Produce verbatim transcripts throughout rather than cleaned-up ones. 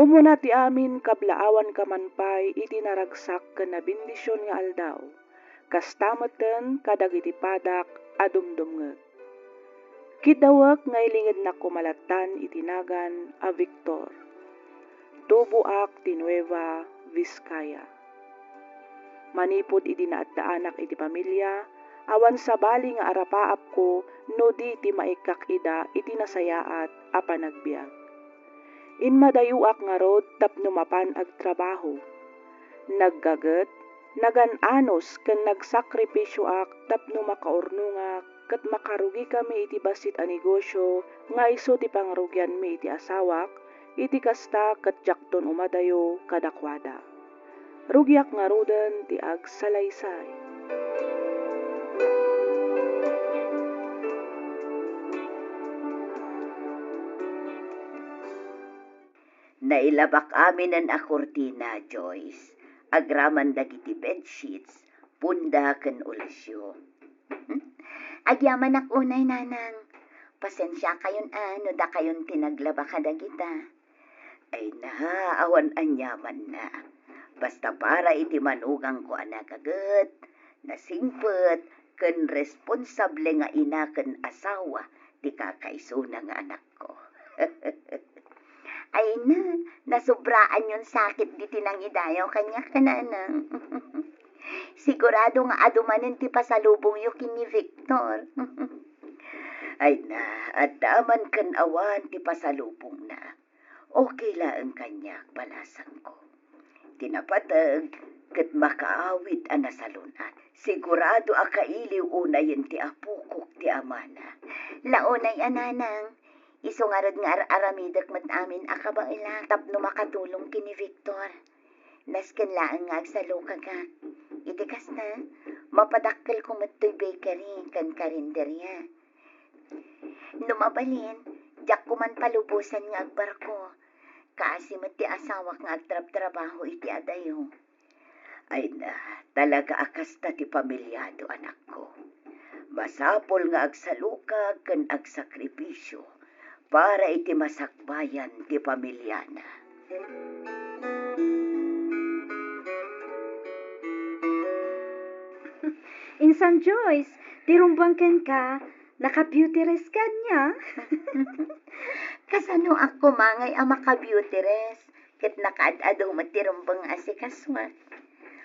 Umuna ti amin, kablaawanka man pay iti naragsak ken nabendision nga aldaw. Kasta metten kadagiti padak a dumdumngeg. Kiddawek nga ilingednak koma lattan iti nagan a Victor. Tuboak ti Nueva Vizcaya. Manipud idi naaddaanak iti pamilia, awan sabali nga arapaapko no di ti maikkak ida iti nasayaat a panagbiag. Immadayoak ngarud tapno mapan agtrabaho. Naggaget, nagan-anos ken nagsakripisioak tapno makaurnongak ket makarugikami iti bassit a negosio nga isu ti pangrugianmi iti asawak, iti kasta ket diakton umadayo kadakuada. Rugiak ngaruden ti agsalaysay. Nailabak aminen a kurtina, Joyce, agraman dagiti bedsheets, punda ken ulisyo. Agyamanak unay, Nanang. Pasensiakayon a no dakayon ti naglaba kadagita. Ay na, awan aniamanna. Basta para iti manugangko a nagaget, nasingpet, ken responsable nga ina ken asawa ti kakaisuna nga anakko. Ay na, nasubraanyon sakit diti nangidayaw kaniak, Nanang. Sigurado nga adu manen ti pasalubongyo ken ni Victor. Ay na, adda man ken awan ti pasalubongna. Okay laeng kaniak, balasangko. Ti napateg ket makaawid a nasalun-at. Sigurado a kailiw unayen ti apokok ti amana. Launay a, Nanang, isu ngarud nga ar-aramidek met amin a kabaelak tapno makatulong ken ni Victor. Nasken laeng nga agsalukagak. Iti kasta, mapadakkelko met toy bakery ken karinderya. No mabalin, diakko man palubosan nga agbarko. Kaasi met ti asawak nga agtrabtrabaho iti adayo. Ay na, talaga a kasta ti pamiliado, anakko. Masapul nga agsalukag ken agsakripisio para iti masakbayan ti pamiliana. Insan Joyce, ti rumbeng kenka, naka-beauty rest ka ania? Kasanoak koma ngay a maka-beauty rest? Ket nakaad-adu met ti rumbeng a sikasuak.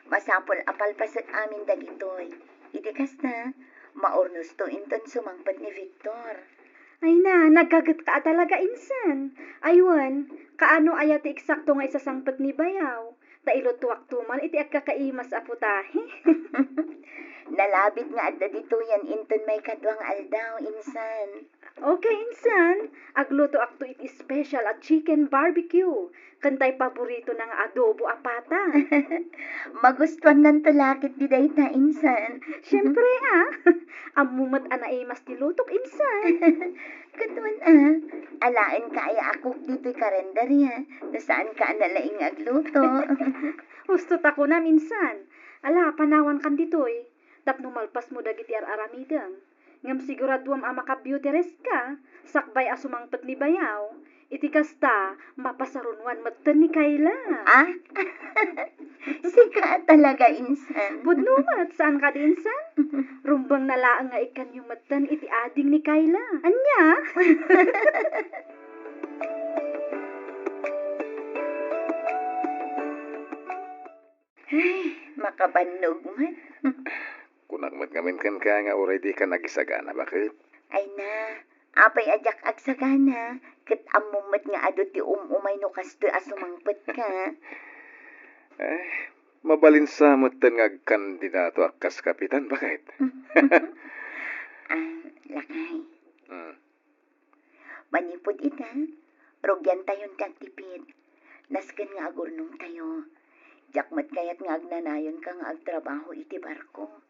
Masapul a palpasek amin dagitoy. Iti kasta, maurnosto inton sumangpet ni Victor. Ay na, naggagetka a talaga insan. Ay wen, kaano aya ti eksakto nga isasangpet ni bayaw? Ta ilutoakto man iti agkakaimas a putahe. Nalabit nga adda ditoyen inton maikadua nga aldaw, insan. Okay, insan. Aglutoakto iti special a chicken barbecue. Ken tay paboritona nga adobo a pata. Magustuannanto la ketdi dayta, insan. Siempre, a. Ammo met a naimas ti lutok, insan. Ket wen, a, alaenka aya a cook ditoy karinderya, no saanka a nalaing nga agluto. Husto ta kunam, insan. Ala, panawankan ditoy. Tapno malpasmo dagiti ar-aramidem. Ngem siguraduam a maka-beauty rest ka, sakbay a sumangpet ni bayaw. Iti kasta, mapasarunoan metten ni Kayla. Ah? Sika a talaga, insan. Pudno met, saan kadi, insan? Rumbengna laeng nga ikkanyo metten iti ading ni Kayla. Ania? Ay, makabannog met. Kunak met ngamin kenka nga uray dika nagisagana, baket? Ay na, apay a diak agsagana, ket ammom met nga adu ti um-umay no kastoy a sumangpetka. Eh, mabalin sa metten nga agkandidatoak kas kapitan, baket? Ah, lakay. Hmm. Manipud ita, rugiantayon ti agtipid. Nasken nga agurnongtayo. Diak met kayat nga agnanayonka nga agtrabaho iti barko.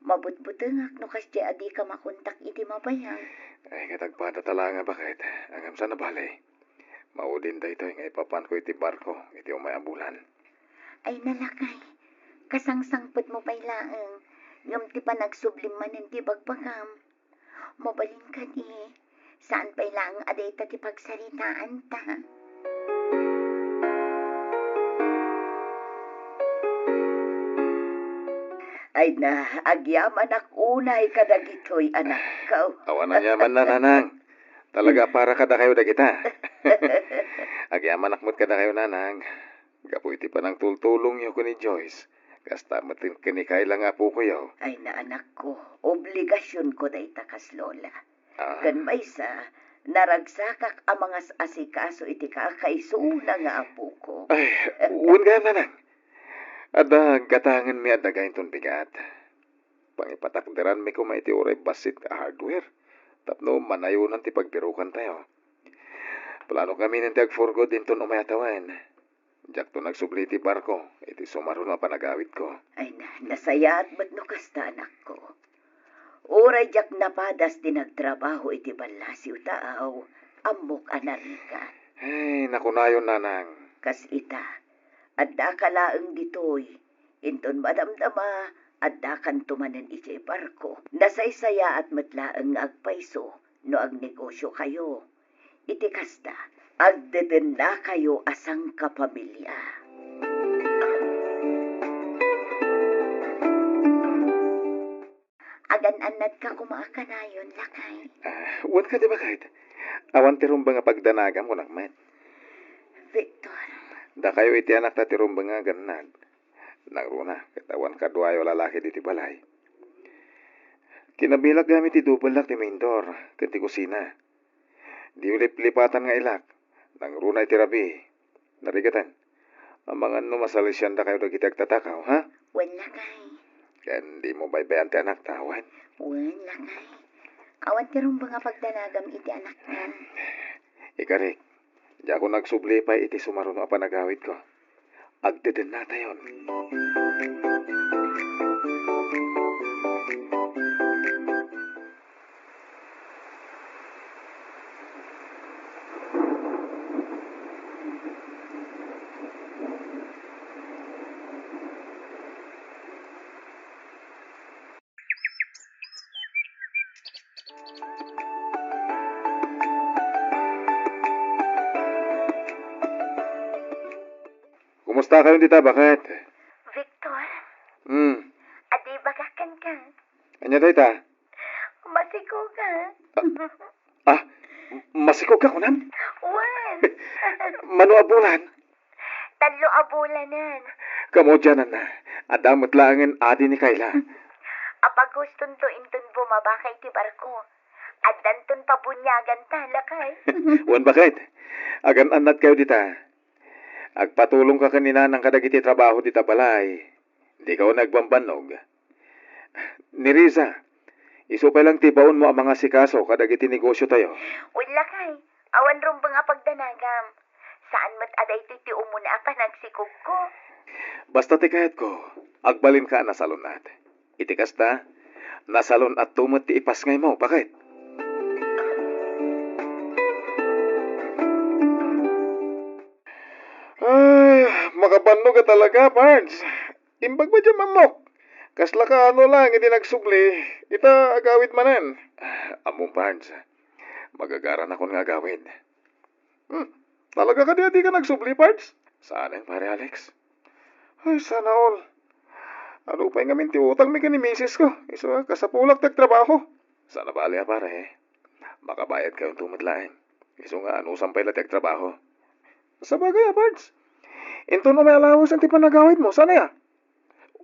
Mabutbutengak no kasdiay a dika makontak iti mabayag. Ay, ket agpadata laeng a baket. Ngem saan a bale. Maudin daytoy nga ipapanko iti barko iti umay a bulan. Ay, nalakay. Kasangsangpetmo pay laeng. Ngem ti panagsublim manen ti ibagbagam. Mabalin kadi, saan pay laeng a dayta ti pagsaritaanta. Ay na, agyamanak unay kadagitoy, anakko. Awan aniamanna, nanang. Talaga para kadakayo dagita. Agyamanak met kadakayo, nanang. Gapu iti panangtultulongyo ken ni Joyce, kasta met ken ni Kayla nga apokoyo. Ay na, anakko, obligasionko dayta kas lola. Ah. Ken maysa, naragsakak a mangas-asikaso iti kakaisuna nga apoko. Ay, wen gayam, nanang. Adda gatangenmi a daga inton bigat. Pangipatakderanmi koma iti uray bassit a hardware tapno manayonan ti pagbirukantayo. Planok ngaminen ti ag-for good inton umay a tawen. Diakto nagsubli iti barko iti sumaruno a panagawidko. Ay na, nasayaat met no kasta, anakko. Uray diak napadas ti nagtrabaho iti ballasiw taaw, ammok a narigat. Ay, nakunayon, nanang. Kas ita, addaka laeng ditoy. Inton madamdama, addakanto manen idiay barko. Nasaysayaat met laeng nga agpayso no agnegosiokayo. Iti kasta, agdedennakayo a sangkapamilia. Agan-annadka koma a kanayon, lakay. Ah, wen kadi, baket? Awan ti rumbeng a pagdanagam, kunak met. Victor. Dakayo iti anakta ti rumbeng nga agannad. Nangruna, ket awan kaduayo a lalaki ditoy balay. Kinabilak gayam iti dubellak ti main door ken ti kusina. Diyo liplipatan nga ilak. Nangruna iti rabii. Narigaten. Amangan no masalisiandakayo dagiti agtatakaw, ha? Wen, lakay. Ken dimo baybay-an ti anakta, wen? Wen, lakay. Awan ti rumbeng a pagdanagam iti anakta. Ikarik, diakon agsubli pay iti sumaruno a panagawidko. Agdedennatayon. Kumustakayon dita, baket? Victor? Hmm. Adi, ibagak kenka. Ania dayta? Masikogak. Ah, ah, masikogka, kunam? Wen. Mano a bulan? Tallo a bulanen. Kamudiananna, adda met laengen adi ni Kayla. Apagustonto inton bumabaka iti barko. Addanton pabuniaganta, lakay. Wen, baket? Agan-annadkayo dita. Agpatulongka ken ni nanang kadagiti trabaho dita balay. Dika unay agbambannog. Ni Riza, isu pay lang ti baonmo a mangasikaso kadagiti negosiotayo. Wen, lakay, awan rumbeng a pagdanagam. Saan met a daytoy ti umuna a panagsikogko. Basta ti kayatko, agbalinka a nasalun-at. Iti kasta, nasalun-atto met ti ipasngaymo, baket? Ay, makabannog a talaga, Pards. Imbag met diay ammok. Kasla kaano laeng iti nagsubli, ita agawid manen. Ammom, Pards. Magagaranakon nga agawid. Hmm, talaga kadi a dika nagsubli, Pards? Saanen, Pare Alex. Ay, sana all. Adu pay ngamin ti utangmi ken ni misisko. Isu a kasapulak ti agtrabaho. Saan a bali a, pare. Makabayadkayonto met laeng. Isu nga, anusam pay la ti agtrabaho. Sabagay a, Pards. Inton umay allowance ti panagawidmo, saan aya?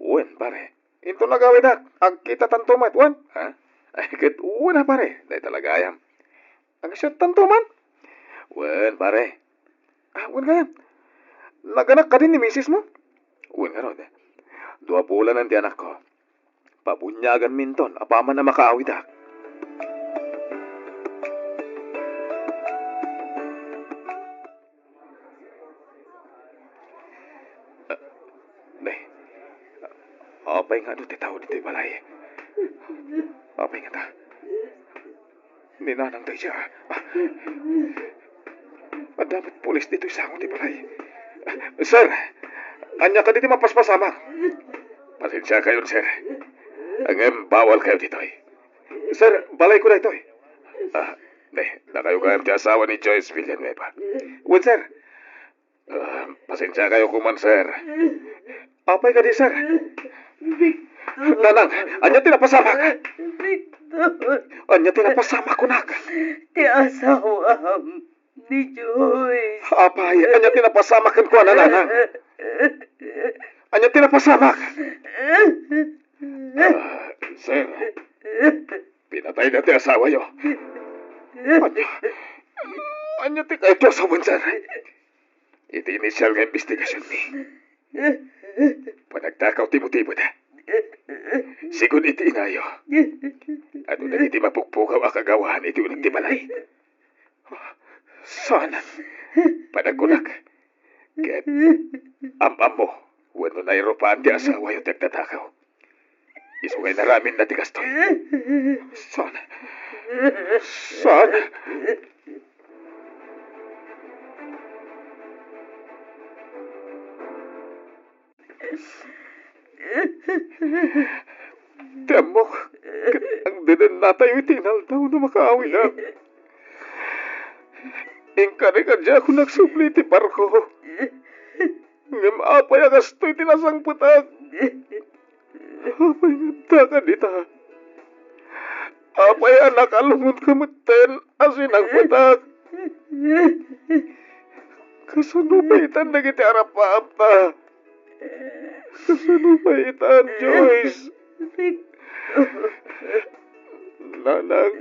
Wen, pare. Inton agawidak, agkitatanto met, wen? Ha? Ay, ket wen a, pare. Dayta la gayam. Agsiuttanto man? Wen, pare. Ah, wen gayam. Naganak kadi ni misismo? Wen ngarud. Dua bulanen ti anakko. Pabuniaganminton apaman a makaawidak. Ah, ne. Apay nga adu ti tao ditoy balay? Apay ngata? Ni nanang dayta. Ah. Adda met pulis ditoy sango ti balay. Sir, ania kadi ti mapaspasamak? Pasensiakayon, sir. Ngem bawalkayo ditoy. Sir, balayko daytoy. Ah, ne, dakayo gayam ti asawa ni Joyce Villanueva. Wen, sir. Ah, pasensiakayo koman, sir. Apay kadi, sir? Vic-, Nanang, ania ti napasamak? Victor. Ania ti napasamak, kunak? Ti asawam ni Joyce. Apay, ania ti napasamak kenkuana, nanang? Ania ti napasamak? Ah, sir, pinatayda ti asawayo. Ania? Ania ti kayatyo a sawen, sir? Iti initial nga investigasionmi, panagtakaw ti motibona. Sigun iti inayo, adu dagiti mapukpukaw a kagawaan iti uneg ti balay. Saan? Panagkunak. Ket am-ammo wenno nairupaan ti asawayo ti agtatakaw. Isu nga inaraminna ti kastoy. Saan? Saan? Ti ammok, ket agdedennatayo iti inaldaw no makaawinak. Inkari kadiak a nagsubli ti barko. Ngem apay a kastoy ti nasangpetak? Apay nga adda kadita? Apay a nakalungonka metten a sinangpetak? Kasano pay itan dagiti arap-apta? Kasano pay itan, Joyce? Nanang,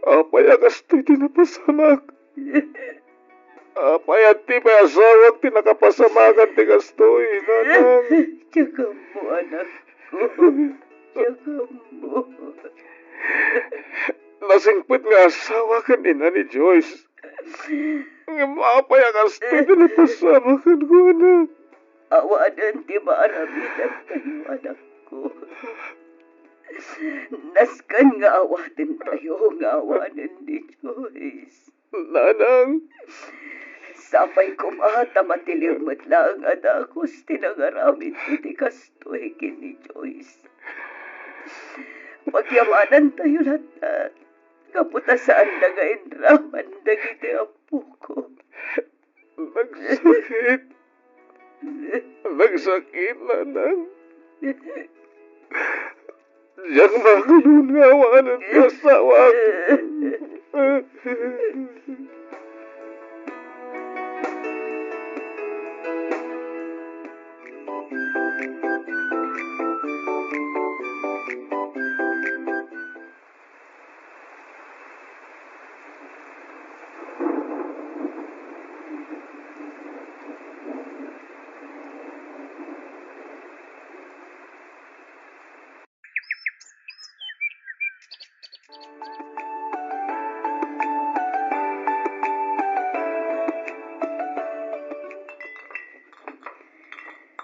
apay a kastoy ti napasamak? Apay a ti pay asawak ti nakapasamakan ti kastoy, nanang? Diak ammo, anakko. Diak ammo. Nasingpet nga asawa ken ina ni Joyce. Ngem apay a kastoy ti napasamak kenkuana? Awanen ti maaramidentayo, anakko. Nasken nga awatentayo nga awanen ni Joyce. Nanang. Sapay koma ta matiliw met laeng a dagus ti nangaramid iti kastoy ken ni Joyce. Pagyamanantayo latta, gapu ta saanda nga inraman dagiti ammok. Nagsakit. Nagsakit, nanang. Diak makayon nga awanen ti asawak.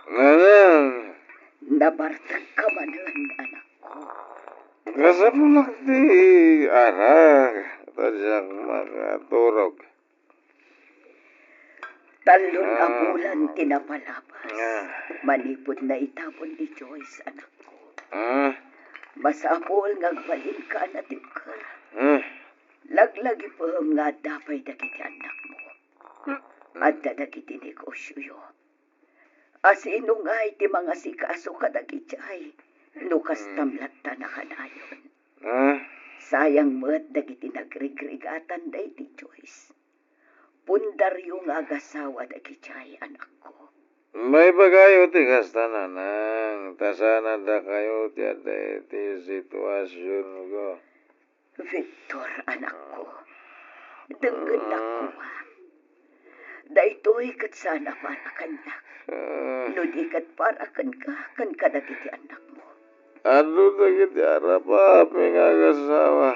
Nanang. Nabartekka manen, anakko. Kasapulak ti arag, ta diak makaturog. Tallon a bulan ti napalabas manipud naitabon ni Joyce, anakko. Ah. Masapul nga agbalinka a natibker. Ah. Laglagipem nga adda pay dagiti annakmo. Adda dagiti negosioyo. Asino ngay ti mangasikaso kadagiti ay no kastam latta nakanayon? Ah. Sayang met dagiti nagrigrigatan daydi Joyce. Pundaryo nga agasawa dagiti ay, anakko. Maibagayo ti kasta, nanang, ta saan a dakayo ti adda iti situasionko. Victor, anakko, denggennak koma. Daytoy ket saan a para kaniak. No di ket para kenka ken kadagiti annakmo. Adu dagiti arap-api nga agasawa.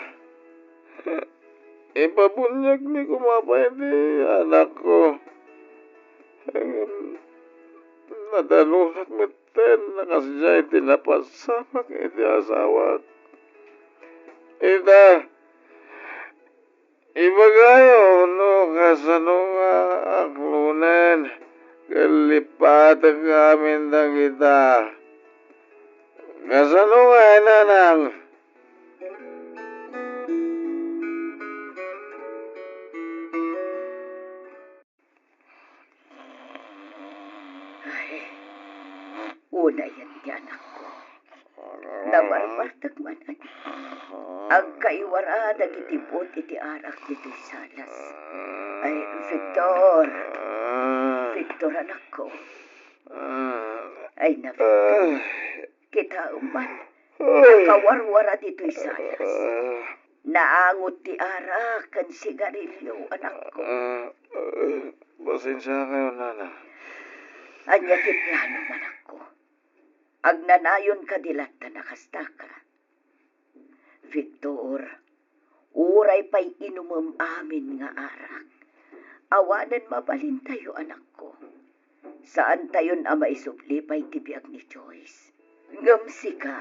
Ipabuniagmi koma pay ti anakko. Ngem nadanonak metten a kasdiay ti napasamak iti asawak. Ita, ibagayo no kasano nga aklonen ken lippatek amin dagita. Kasano nga, nanang? Ay, unayen ti Nabarbartek manen. Agkaiwara dagiti buot iti arak ditoy salas. Ay, Victor. Victor, anakko. Ay, na, Victor. Kitaem man. Nakawarwara ditoy salas. Naangot ti arak ken sigarilio, anakko. Ah, ah, pasensiakayo, Nana. Ania ti plano, anakko? Agnanayon kadi latta a kastaka? Victor, uray pay inumem amin nga arak, awanen mabalintayo, anakko. Saantayon a maisubli pay ti biag ni Joyce. Ngem sika,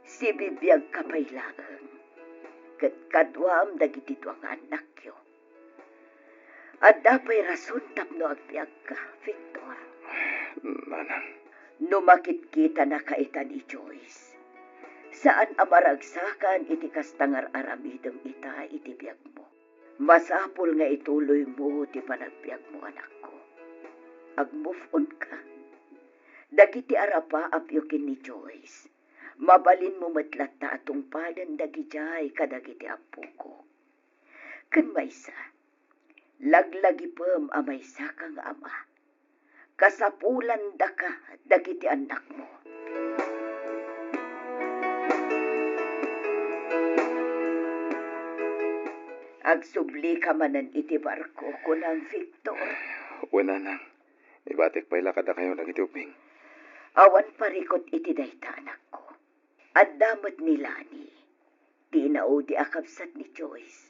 sibibiagka pay laeng. Ket kaduam dagiti dua nga annakyo. Adda pay rason tapno agbiagka, Victor. Nanang. No makitkitanaka ita ni Joyce, saan a maragsakan iti kasta nga ar-aramidem ita iti biagmo. Masapul nga ituloymo ti panagbiagmo, anakko. Ag-move on ka. Dagiti arapaapyo ken ni Joyce, mabalinmo met latta a tungpaden dagidiay kadagiti appoko. Ken maysa, laglagipem a maysaka nga ama. Kasapulandaka dagiti annakmo. Agsublika manen iti barko, kunam, Victor. Wen, nanang, ibatik pay la kadakayo dagiti ubbing. Awan parikut iti dayta, anakko. Adda met ni Lani, ti inaudi a kabsat ni Joyce.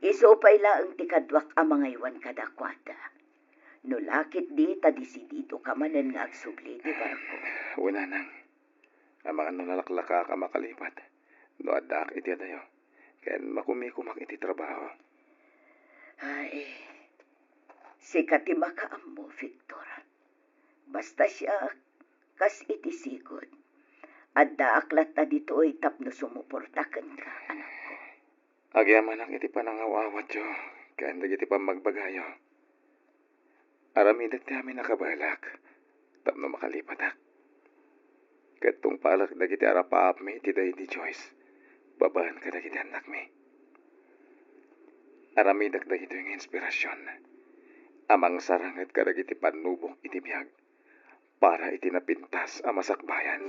Isu pay laeng ti kaduak a mangaywan kadakuada. No la ketdi ta desididoka manen nga agsubli iti barko. Wen, nanang. Amangan no nalaklakaak a makalipat no addaak iti adayo ken makumikomak iti trabaho. Ay, sika ti makaammo, Victor. Basta siak, kas iti sigud, addaak latta ditoy tapno sumuporta kenka, anakko. Agyamanak iti panangaw-awatyo ken dagiti pammagbagayo. Aramidek ti amin a kabaelak tapno makalipatak. Ket tungpalek dagiti arapaapmi iti daydi Joyce babaen kadagiti annakmi. Aramidek dagitoy nga inspirasion a mangsaranget kadagiti pannubok iti biag para iti napintas a masakbayan.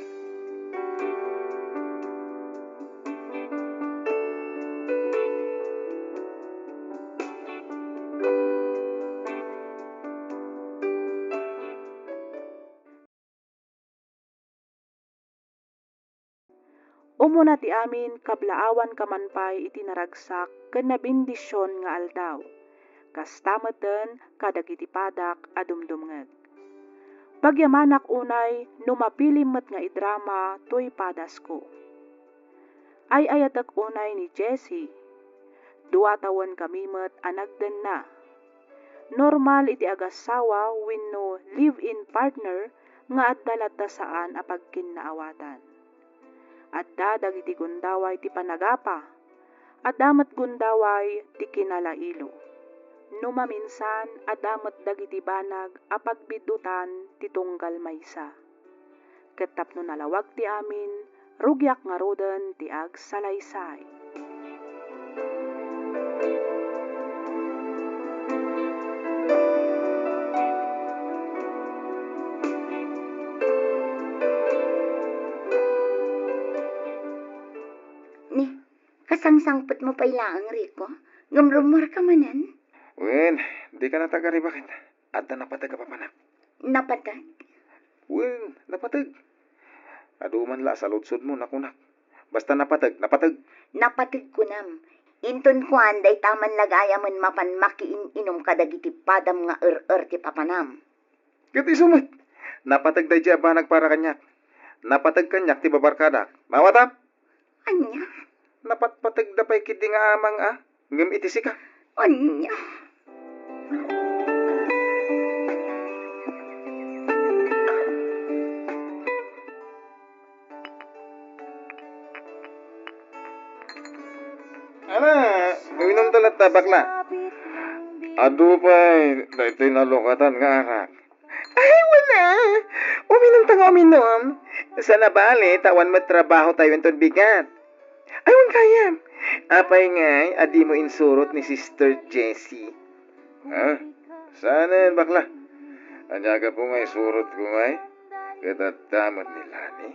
Umuna ti amin, kablaawanka man pay iti naragsak ken nabendision nga aldaw. Kasta metten kadagiti padak a dumdumngeg. Pagyamanak unay no mapilim met nga idrama toy padasko. Ay-ayatek unay ni Jessie. Dua tawen kami met a nagdenna. Normal iti agasawa wenno live-in partner nga adda latta saan a pagkinnaawatan. Adda dagiti gundaway ti panagapa, adda met gundaway ti kinalailo. No maminsan, adda met dagiti banag a pagbidutan ti tunggal maysa. Ket tapno nalawag ti amin, rugiak ngaruden ti agsalaysay. Ni, kasangsangpetmo pay laeng, Rico? Ngem rummuarka manen? Wen, dika natagari, baket. Adda napateg a papanak. Napateg? Wen, napateg. Adu man la a saludsodmo, nakunak. Basta napateg, napateg. Napateg kunam. Inton kuan, dayta man la gayamen mapan makiin-inom kadagiti padam nga er-er ti papanam. Ket isu met, napateg daydiay a banag para kaniak. Napateg kaniak ti babarkadak. Maawatam? Ania? Napatpategda pay ketdi nga amang a, ngem iti sika. Ania? Ala, uminumta latta, bakla. Adu pay daytoy nalukatan nga arak. Ay, wala. Uminumta nga uminum. Saan a bale, ta awan met trabahotayo inton bigat. Ay, wen gayam. Apay ngay a dimo insurot ni Sister Jessie? Ha? Saanen, bakla? Ania gapu nga isurotko ngay? Ket adda met ni Lani?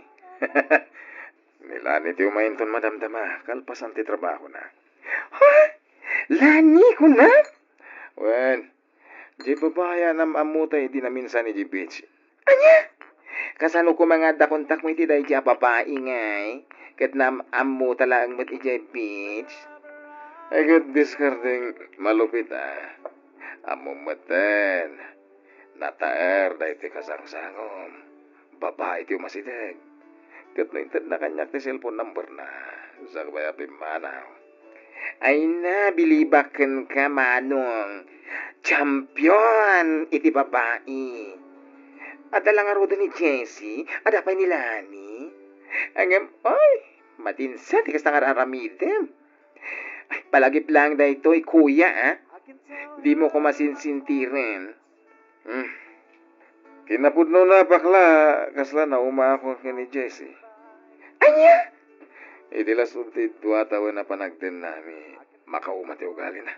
Ni Lani ti umay inton madamdama, kalpasan ti trabahona. Ha? Lani, kuna? Wen, diay babai a nam-ammota idi naminsan idiay beach. Ania? Kasano koma nga adda kontakmo iti daydiay a babai ngay? Ket nam-ammota laeng met idiay beach? Ay, ket diskardeng malupit, a. Ammom metten, nataer daytoy kasangsangom. Babai ti umasideg. Ket no intedna kaniak ti cellphone numberna, sakbay a pimmanaw. Ay na, bilibak kenka, Manong. Champion iti babai. Adda la ngaruden ni Jessie, adda pay ni Lani. Ngem, ay, madinsa ti kasta nga ar-aramidem. Ay, palagip laeng daytoy, kuya, a. Dimo koma sinsintiren. Hmm. Kinapudnona, bakla, kasla naumaakon ken ni Jessie. Ania? Iti las-ud ti dua tawen a panagdennami, makauma ti ugalina.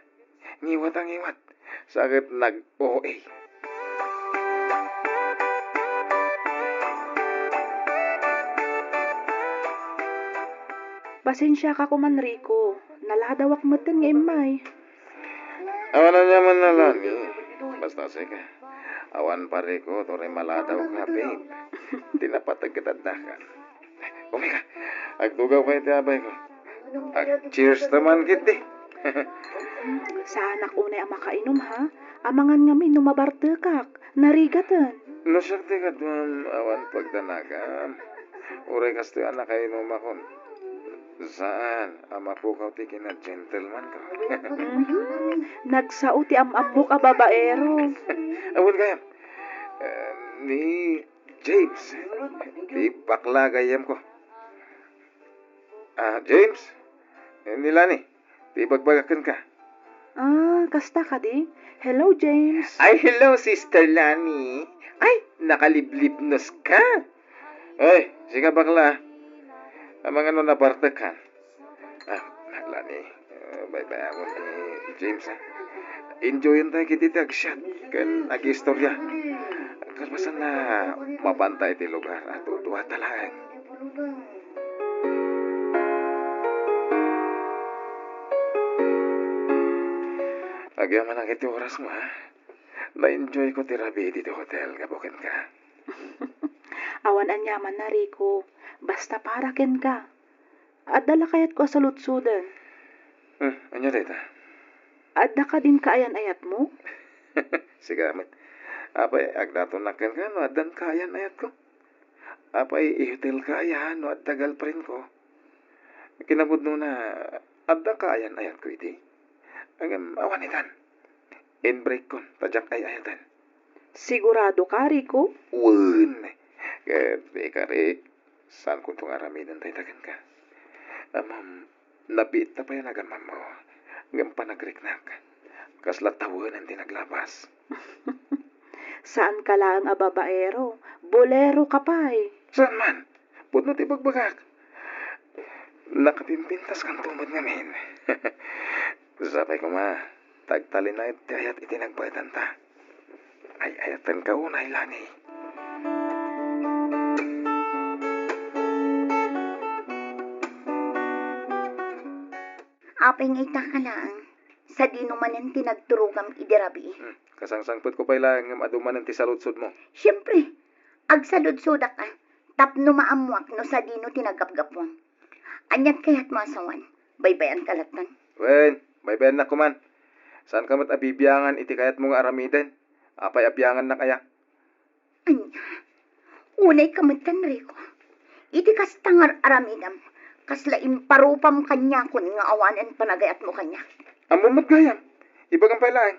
Ngiwat a ngiwat. Sa ket nag-O A. Pasensiaka koman, Rico. Naladawak metten nga immay. Awan aniaman a, Lani. Basta sika. Awan parikut, uray maladawka, babe. Ti napateg ket addakan. Umay ka. Agtugaw ka iti abayko. Ag-cheers ta man ketdi. Saanak unay a makainom, ha? Amangan ngamin no mabartekak. Narigaten. No siak ti kaduam, awan pagdanagam. Uray kastoy a nakainumakon. Saan a mapukaw ti kina-gentleman ko. Mhm. Nagsao ti am-ammok a babaero. Awan gayam. Eh, ni James. Ti bakla gayam ko. Ah, James? Eh, ni Lani, ti ibagbagak kenka. Ah, kasta kadi? Hello, James. Ay, hello, Sister Lani. Ay, nakaliblibnos ka. Ay, sika bakla. Amangan no nabartek ka. Ah, Lani, eh, baybay-amon ni James, ah. Enjoyen tayo kiti ti agsiat ken agistorya. Kalpasan na, mabantay ti lugar a duduata laeng. Agyamanak iti oras mo, ha? Na-enjoy ko ti rabii ditoy hotel, gapu kenka. Awan aniaman na, Rico. Basta para kenka. Adda la kayatko a saludsoden. Hmm, ania dayta? Adda kadin kaayan-ayatmo? Sika met. Apay, agdatonak kenka no addan kaayan-ayatko? Apay, ihotelka aya no adda girlfriendko? Kinapudnona, adda kaayan-ayatko idi. Ngem awan itan. Inbreakkon ta diak ay-ayaten. Sigurado ka, Rico? Wen. Ket di kari, saan kunto nga aramiden dayta kenka? Ammom, nabiit ta pay a nagamammo. Ngem panagriknak, kasla tawenen ti naglabas. Saan ka laeng a babaero, bolero ka pay. Saan man? Pudno ti ibagbagak. Nakapimpintaskanto met ngamin. Sapay koma, ta agtalinaed ti ayat iti nagbaetanta. Ay-ayatenka unay, Lani. Apay nga ita ka laeng, sadino manen ti nagturogam idi rabii? Hmm, kasangsangpetko pay laeng ngem adu manen ti saludsodmo. Siempre, agsaludsodak a, tapno maammoak no sadino ti naggapgapuam. Aniat kayatmo a sawen? Baybayanka lattan? Wen, baybayannak koman. Saanka met a bibiangan iti kayatmo nga aramiden. Apay a biangannak aya? Ania? Unayka metten, Rico. Iti kasta nga ar-aramidem, kasla imparupam kaniakon nga awanen panagayatmo kaniak. Ammom met gayam. Ibagam pay laeng.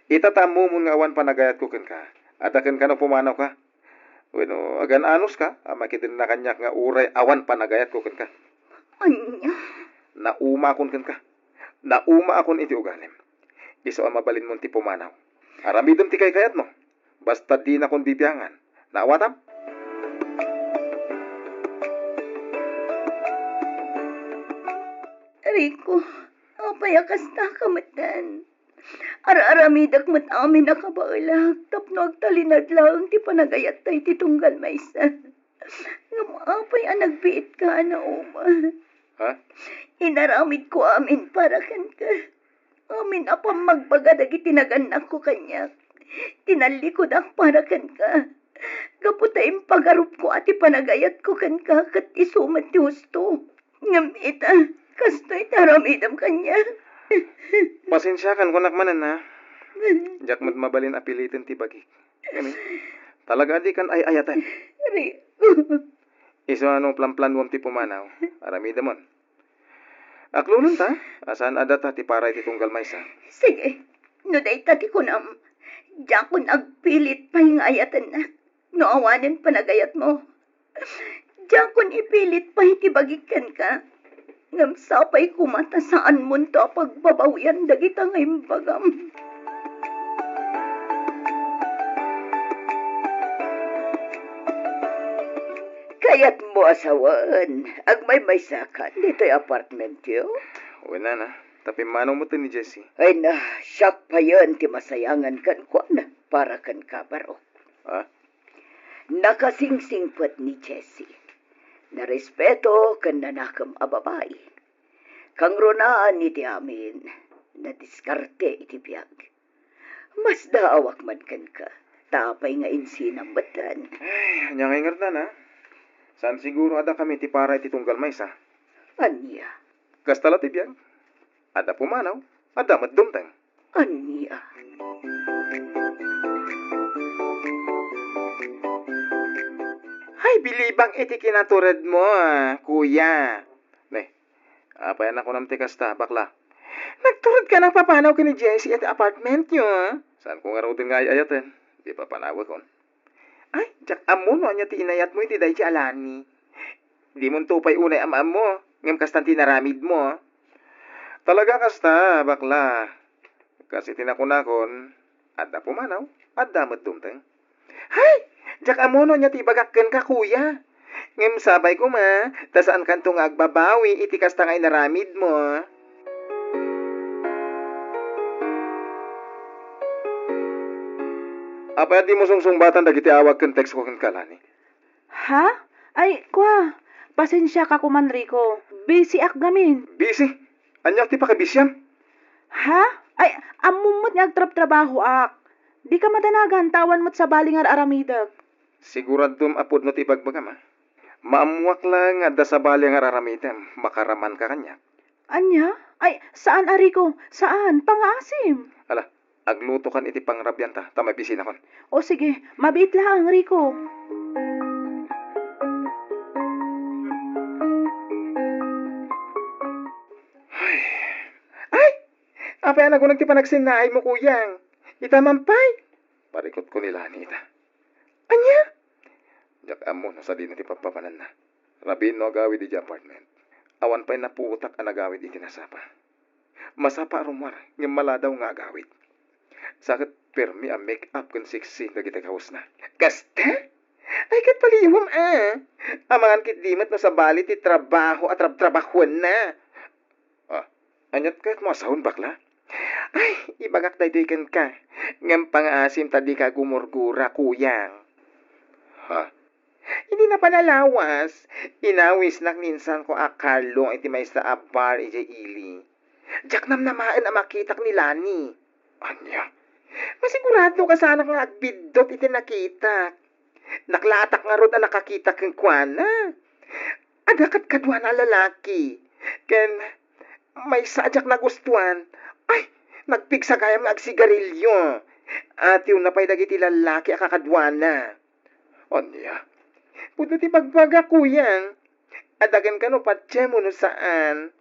Ita ta ammomon nga awan panagayatko kenka, adda kenka no pumanawka? Wenno agan-anuska a makidenna kaniak nga uray awan panagayatko kenka? Ania? Naumaakon kenka. Naumaakon iti ugalim. Isu a mabalinmon ti pumanaw. Aramidem ti kaykayatmo. Basta dinakon bibiangan. Naawatam? Rico, apay a kasta ka metten? Ar-aramidek met amin a kabaelak tapno agtalinaed laeng ti panagayatta iti tunggal maysa. Ngem apay a nagbiitka a nauman? Ha? Inaramidko amin para kenka. Amin a pammagbaga dagiti nagannakko kaniak. Tinallikudak para kenka. Gapu ta impagarupko a ti panagayatko kenka ket isu met ti husto. Ngem ita, kastoy ti aramidem kaniak. Pasensiakan, kunak manen, ha? Diak met mabalin a piliten ti bagik. Ngem, talaga a dikan ay-ayaten. Rico. Isu a no planplanuem ti pumanaw, aramidemon. Aklononta, a saan a data ti para iti tunggal maysa. Sige, no dayta ti kunam, diakon agpilit pay nga ayatennak. No awanen panagayatmo, diakon ipilit pay ti bagik kenka. Ngem sapay koma ta saanmonto a pagbabawian dagita nga imbagam. Kayatmo a sawen, agmaymaysakan ditoy apartmentyo? Wen, nana, ta pimmanaw metten ni Jessie. Ay na, siak payen ti masayangan kenkuana para kenka, Barok. Ah? Nakasingsingpet ni Jessie. Narespeto ken nanakem a babai. Kangrunaan iti amin, nadiskarte iti biag. Masdaawak man kenka, ta apay nga insinam metten. Ay, ania ngay ngarud, nana? Saan siguro a dakami ti para iti tunggal maysa. Ania? Kasta la ti biag. Adda pumanaw, adda met dumteng. Ania? Ay, bilibak iti kinaturedmo, a, kuya. Ne, apay a nakunam ti kasta, bakla? Nagturedka a papanaw ken ni Jessie iti apartmentyo, a? Saanko ngaruden nga ay-ayaten. Di papanawekon. Ay, diak ammo no ania ti inayatmo iti daydi a Lani. Dimonto pay unay am-ammo, ngem kastan ti inaramidmo. Talaga kasta, bakla. Kas iti nakunakon, adda pumanaw, adda met dumteng. Hay! Diak ammo no ania ti ibagak kenka, kuya. Ngem sapay koma, ta saankanto nga agbabawi iti kasta nga inaramidmo. Apay a dimo sungsungbatan dagiti awag ken text ko kenka, Lani? Ha? Ay, kua, pasensiaka koman, Rico. Busy-ak gamin. Busy? Ania ti pakabisiam? Ha? Ay, ammom met nga agtrabtrabahoak. Dika madanagan ta awan met sabali nga ar-aramidek. Siguradom a pudno ti ibagbagam, a? Maammoak la nga adda sabali nga ar-aramidem, makaramanka kaniak. Ania? Ay, saan a, Rico. Saan. Pangaasim. Ala, aglutokan iti pangrabianta, ta mabisinakon. O sige, mabiit laeng, Rico. Ay. Ay! Apay a nagunag ti panagsinnaaymo, kuyang? Ita man pay? Parikutko ni Lani ita. Ania? Diak ammo no sadino ti pagpapananna. Rabiin no agawid idiay apartment. Awan pay napuotak a nagawid iti nasapa. Masapa a rummuar, ngem maladaw nga agawid. Sa ket permi a make-up ken sexy dagiti kawesna. Kasta? Ay, ket paliiwem, a. Amangan ketdi met no sabali ti trabaho a trabtrabahuenna. Ah, aniat kayatmo a sawen, bakla? Ay, ibagak daytoy kenka. Ngem pangaasim ta dika gumurgura, kuyang. Ha? Idi napan a lawas, inawisnak ni insanko a kallong iti maysa a bar idiay ili. Diak namnamaen a makitak ni Lani. Ania? Masigurado kasanak nga agbiddut iti nakitak. Naklaatak ngarud a nakakita kenkuana. Adda kadkaduana a lalaki. Ken maysa a diak nagustuan. Ay, nagpigsa gayam nga agsigarilio. Atiwna pay dagiti lalaki a kakaduana. Ania? Pudno ti bagbagak, kuyang. Adda kenka no patiem wenno saan.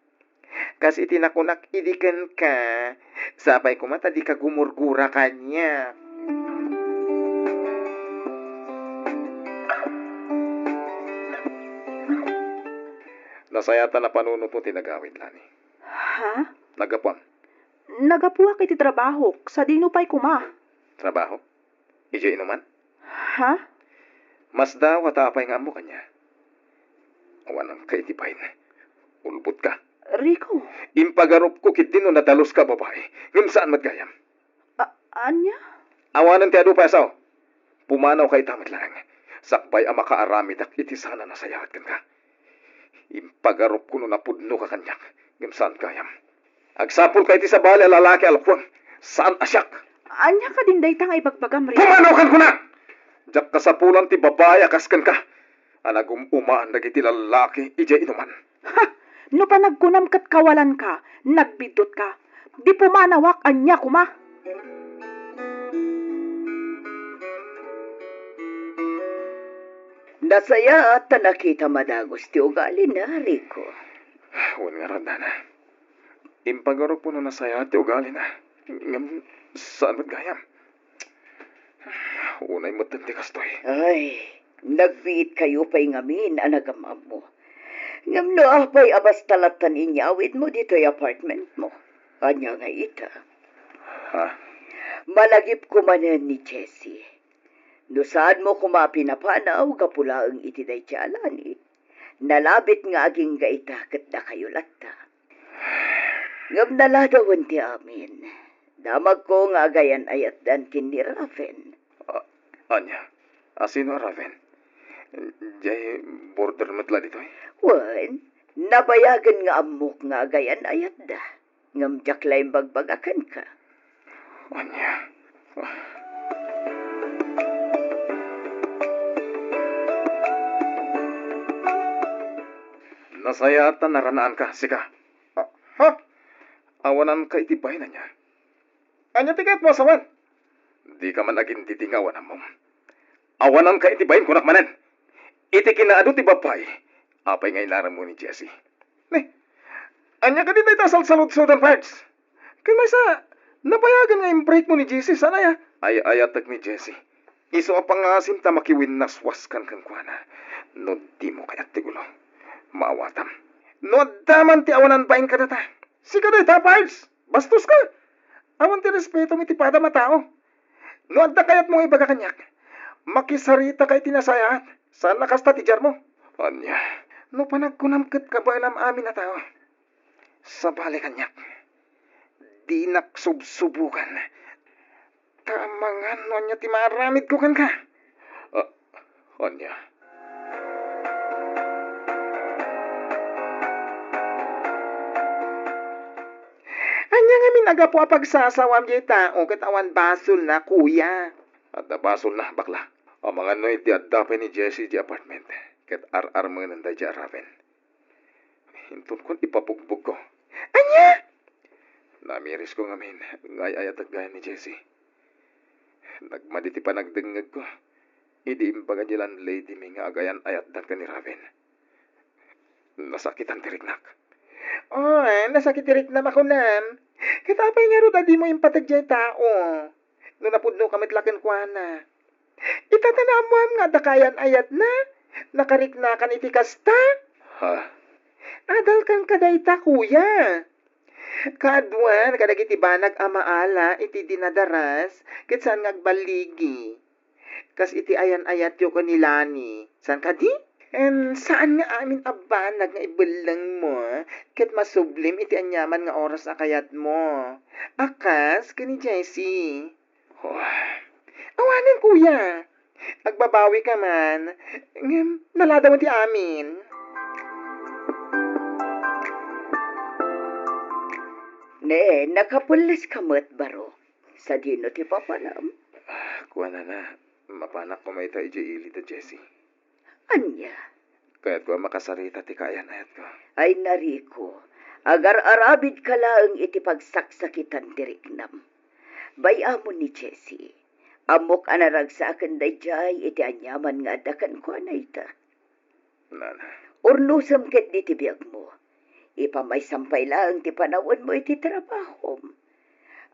Kas iti nakunak idi kenka, sapay koma ta dika gumurgura kaniak. Nasayatan a panunotmo ti nagawid, Lani. Ha? Naggapuam? Naggapuak iti trabahok. Sadino pay koma? Trabaho? Idiay inuman? Ha? Masdaawka ta apay nga ammo kaniak? Awananka iti bain. Ulbotka. Rico. Impagarupko ketdi no nadaluska a babai, ngem saan met gayam. A-, ania? Awanen ti adu, payasaw. Pumanawka ita met laeng. Sakbay a makaaramidak iti saan a nasayaat kenka. Impagarupko no napudnoka kaniak, ngem saan gayam. Agsapulka iti sabali a lalaki a lukuem, saan a siak. Ania kadin dayta nga ibagbagam, Rico? Pumanaw ken kuna! Diak kasapulan ti babai a kas kenka, a nagum-umaan dagiti lallaki idiay inuman. Ha! No panagkunam ket kawalanka, nagbiddutka. Di pumanawak, ania koma? Nasayaat ta nakitam a dagus ti ugalina, Rico. Wen ngarud, nana. Impagarupko no nasayaat ti ugalina. Ngem saan met gayam. Unay metten ti kastoy. Ay, nagbiitkayo pay ngamin a nagam-ammo. Ngem no apay a basta lattan inyawidmo ditoy apartmentmo? Ania nga ita? Ha? Malagipko manen ni Jessie. No saanmo koma a pinapanaw gapu laeng iti daydiay a langit, nalabit nga agingga ita ket dakayo latta. Ngem naladawen ti amin. Damagko nga agayan-ayatdan ken ni Raven. A-, ania? A, sino a Raven? Diay border met la ditoy? Wen, nabayagen nga ammok nga agayan-ayatda. Ngem diak la imbagbaga kenka. Ania? Nasayaat ta naranaanka, sika. A, ha? Awananka iti bain, ania? Ania ti kayatmo a sawen? Dika man agindidi nga awan ammom. Awananka iti bain, kunak manen. Iti kinaadu ti babbai, apay nga inarammo ni Jessie? Ne, ania kadi dayta a salsaludsodan, Pards? Ken maysa, nabayagen nga imbreakmo ni Jessie, saan aya? Ay-ayatek ni Jessie. Isu a pangasim ta makiwinnaswaskan kenkuana. No dimo kayat ti gulo, maawatam. No adda man ti awanan bain kadata, sika dayta, Pards! Bastoska! Awan ti respetom iti padam a tao. No adda kayatmo nga ibaga kaniak, makisaritaka iti nasayaat. Saan a kasta ti diarmo. Ania? No panagkunam ket kabaelam amin a tao, sabali kaniak. Dinak subsubokan. Ta amangan no ania ti maaramidko kenka. A, ania? Ania ngamin a gapu a pagsasawam diay tao ket awan basolna, kuya? Adda basolna, bakla. Amangan no iti adda pay ni Jessie diay apartment ket ar-armenen daydiay a Raven. Intonkon ipabugbogko. Ania? Namirisko ngamin nga ay-ayatek gayam ni Jessie. Nagmadi ti panagdengngegko idi imbaga ni landlady mi nga agayan-ayatdan ken ni Raven. Nasakitan ti riknak. Oy, nasakit ti riknam a kunam. Ket apay ngarud a dimo impateg diay tao? No napudnoka met la kenkuana. Ita ta naammoam nga adda kaayan-ayatna, nakariknakan iti kasta? Ha? Adalkan kadayta, kuya. Kaaduan kadagiti banag a maala iti dinadaras ket saan nga agballigi. Kas iti ayan-ayatyo ken ni Lani. Saan kadi? Em, saan nga amin a banag nga ibellengmo ket masublim iti aniaman nga oras a kayatmo. A kas ken ni Jessie. Oh. Awanen, kuya. Agbabawika man. Ngem, naladawen ti amin. Ne, nakapulleska met, Barok. Sadino ti papanam? Ah, kuanana, mapanak koma ita idiay ili da Jessie. Ania? Kayatko a makasarita ti kaayan-ayatko. Ay, Rico, agar-arabidka laeng iti pagsaksakitan ti riknam. Bay-amon ni Jessie, ammok a naragsaken daydiay iti aniaman nga adda kenkuana ita. Nana. Urnosem ketdi ti biagmo. Ipamaysam pay laeng ti panawenmo iti trabahom.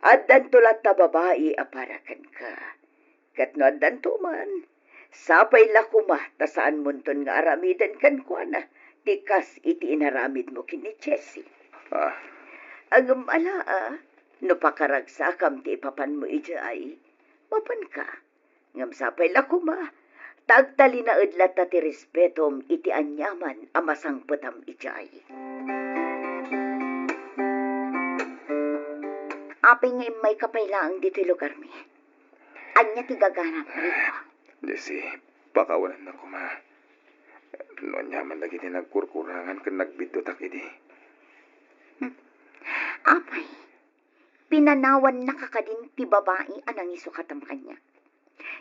Addanto latta babai a para kenka. Ket no addanto man, sapay la koma ta saanmonton nga aramiden kenkuana ti kas iti inaramidmo ken ni Jessie. Ah. Ngem ala, a, no pakaragsakam ti ipapanmo idiay, mapanka. Ngem sapay la koma ta agtalinaed latta ti respetom iti aniaman a masangpetam idiay. Apay nga immayka pay laeng ditoy lugarmi? Ania ti gaganak, Rico? Jessie, pakawanennak koma. No aniaman dagiti nagkurkurangan ken nagbiddutak idi. Hmm. Apay, pinanawannaka kadin ti babai a nangisukatam kaniak?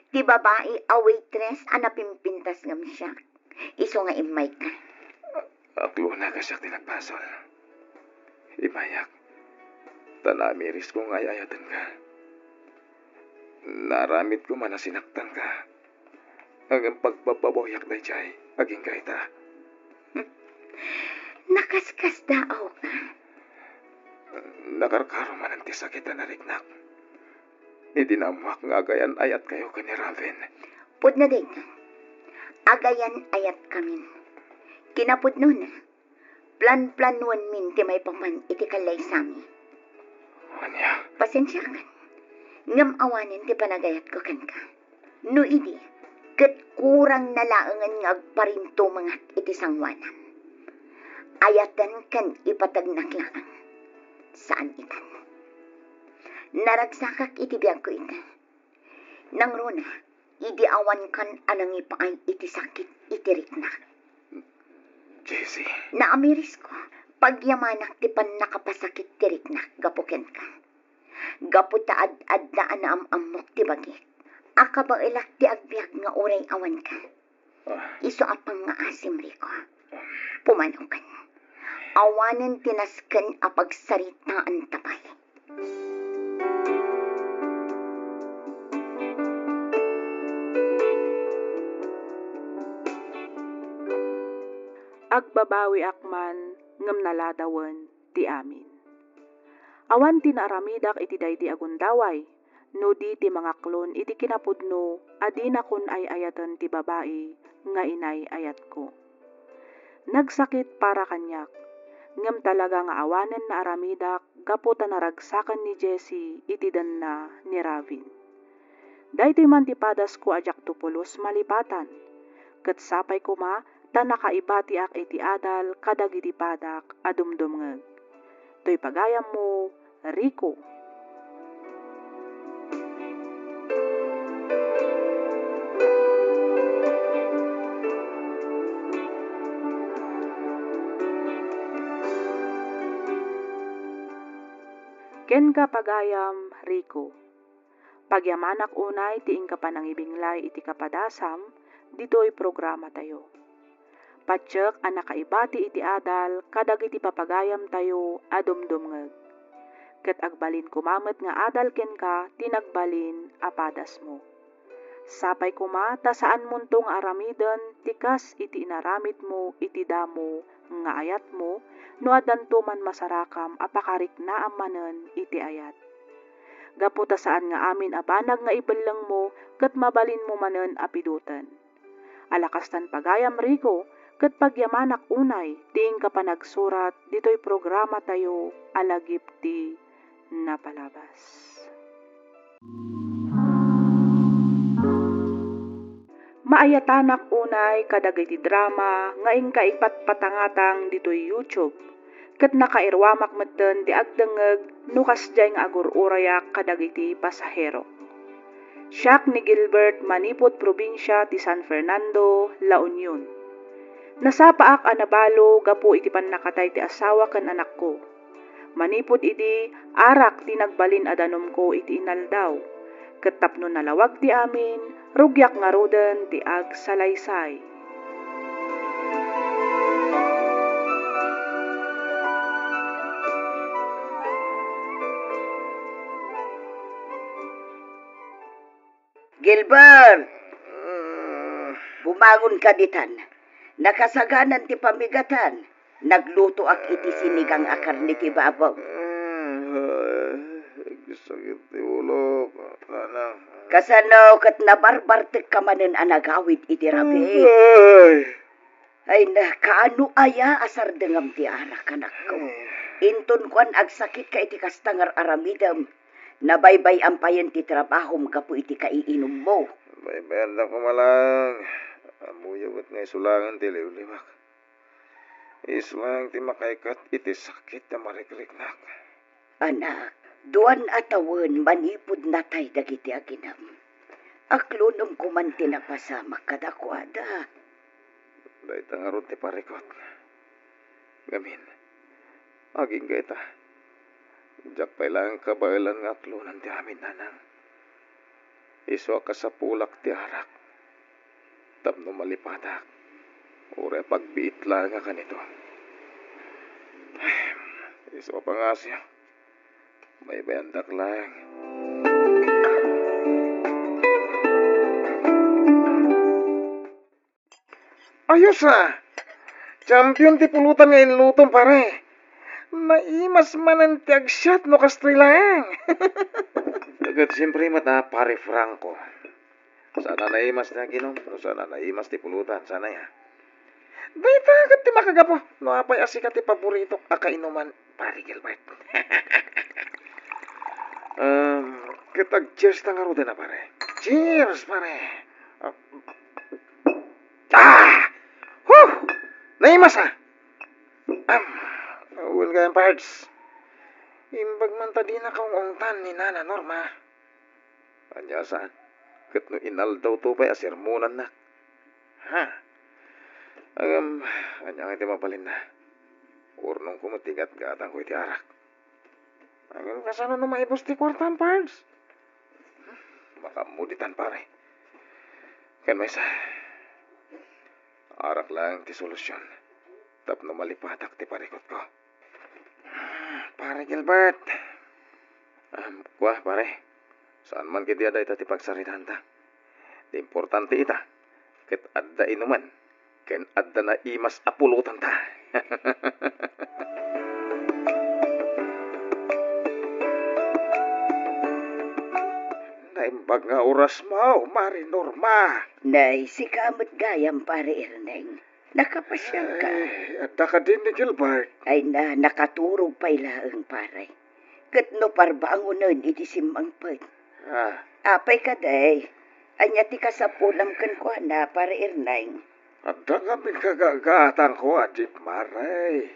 Ti babai a waitress a napimpintas ngem siak, isu nga immayka. Aklona a siak ti nagbasol. Immayak, ta naamirisko nga ay-ayatenka. Naaramidko man a sinaktanka. Ngem pagbababawiak daydiay, agingga ita. Nakaskasdaawka. Nakarkaro manen ti sakit a nariknak idi naammoak nga agayan-ayatkayo ken ni Raven. Pudno dayta. Agayan-ayatkamin. Kinapudnona, planplanuenmin ti maipapan iti kallaysami. Ania? Pasensiakan, ngem awanen ti panagayatko kenka. No idi, ket kurangna laengen nga agparintumengak iti sangoanam. Ayaten ken ipategnak laeng. Saan itan. Naragsakak iti biagko ita. Nangruna, idi awankan a nangipaay iti sakit iti riknak. Jessie. Naamirisko, pagyamanak ti pannakapasakit ti riknak gapu kenka. Gapu ta ad-adda a naam-ammok ti bagik, a kabaelak ti agbiag nga uray awanka. Ah. Isu a pangngaasim, Rico. Pumanokan. Awanen ti nasken a pagsaritaanta pay. Agbabawiak man ngem naladawen ti amin. Awan ti naaramidak iti daydi a gundaway, no di ti mangaklon iti kinapudno a dinakon ay-ayaten ti babai nga inay-ayatko. Nagsakit para kaniak, ngem talaga nga awanen naaramidak gapu ta naragsaken ni Jessie iti denna ni Raven. Daytoy man ti padasko a diakto pulos malipatan, ket sapay koma ta nakaibatiak iti adal kadagiti padak a dumdumngeg. Toy pagayammo, Rico. Kenka pagayam, Rico. Pagyamanak unay ti inka panangibinglay iti kapadasam ditoy programatayo. Patiek a nakaibati iti adal kadagiti papagayamtayo a dumdumngeg. Ket agbalin koma met nga adal kenka ti nagbalin a padasmo. Sapay koma ta saanmonto nga aramiden ti kas iti inaramidmo iti damo nga ayatmo no addanto man masarakam a pakariknaam manen iti ayat. Gapu ta saan nga amin a banag nga ibellengmo ket mabalinmo manen a pidoten. Ala kastan pagayam, Rico, ket pagyamanak unay ti inka panagsurat ditoy programatayo a Lagip ti Napalabas. Maayatanak unay kadagiti drama nga inka ipatpatangatang ditoy YouTube, ket nakairuamak metten ti agdengngeg no kasdiay nga agur-urayak kadagiti pasahero. Siak ni Gilbert manipud probinsia ti San Fernando, La Union. Nasapaak a nabalo gapu iti pannakatay ti asawa ken anakko. Manipud idi, arak ti nagbalin a danumko iti inaldaw, ket tapno nalawag ti amin, rugiak ngaruden ti agsalaysay. Gilbert! Mm. Bumangonka ditan. Nakasaganan ti pamigatan. Naglutoak iti sinigang a karne ti babaw. Mm, ay, sakit ti ulok, nanang. Kasano ket nabarbartekka manen a nagawid iti rabii? Ay. Ay, na, kaano aya a sardengam ti arak, anakko? Ay. Inton kuan agsakitka iti kasta nga ar-aramidem, nabaybay-am payen ti trabahom gapu iti kaiinummo. Baybayandak koma laeng. Ammoyo met nga isu laengen ti liwliwak. Isu laeng ti makaikat iti sakit a marikriknak. Anak, Duan a tawen manipud natay dagiti aginem. Aklonem koman ti napasamak kadakuada. Dayta ngarud ti parikot. Ngamin, agingga ita. Diak pay laeng kabaelan nga aklonen ti amin, nanang. Isu a kasapulak ti arak tapno malipatak, uray pagbiit laeng a kanito. Isu a pangasio, baybayandak laeng. Ayos a! Champion ti pulutan nga inlutom, pare. Naimas manen ti agsiat no kastoy laeng. Ket siempre met a, pare Franco. Saan a naimas ti aginom, no saan a naimas ti pulutan, saan aya? Dayta ket ti makagapu, no apay a sika ti paboritok a kainuman, pare Gilbert. Um, ket ag-cheers ta ngaruden a, pare. Cheers, pare. Ah! Huh! Naimas a! Am, wen gayam, pards. Imbag man ta dinaka ung-ungtan ni Nana Norma. Ania saan? Ket no inaldawto pay a sermonannak. Ha? Ngem, ania ngay ti mabalinna? Urnongko met ti gatgatangko iti arak. Ngem kasano no maibus ti kuartam, pards? Makaammo ditan, pare. Ken maysa, arak laeng ti solusion tapno malipatak ti parikotko. Pare Gilbert. Ah, kua, pare. Saan man ketdi a dayta ti pagsaritaanta. Ti importante ita, ket adda inumen, ken adda naimas a pulotanta. Naimbag nga orasmo, Mare Norma. Nay, sika met gayam, Pare Erneng. Nakapasiarka? Ay, adda kadi ni Gilbert? Ay na, nakaturog pay laeng, pare. Ket no parbangonen iti simmangpet. Ah. Apay kadi, ania ti kasapulam kenkuana, Pare Erneng? Adda ngamin kagatgatangko a jeep, Mare.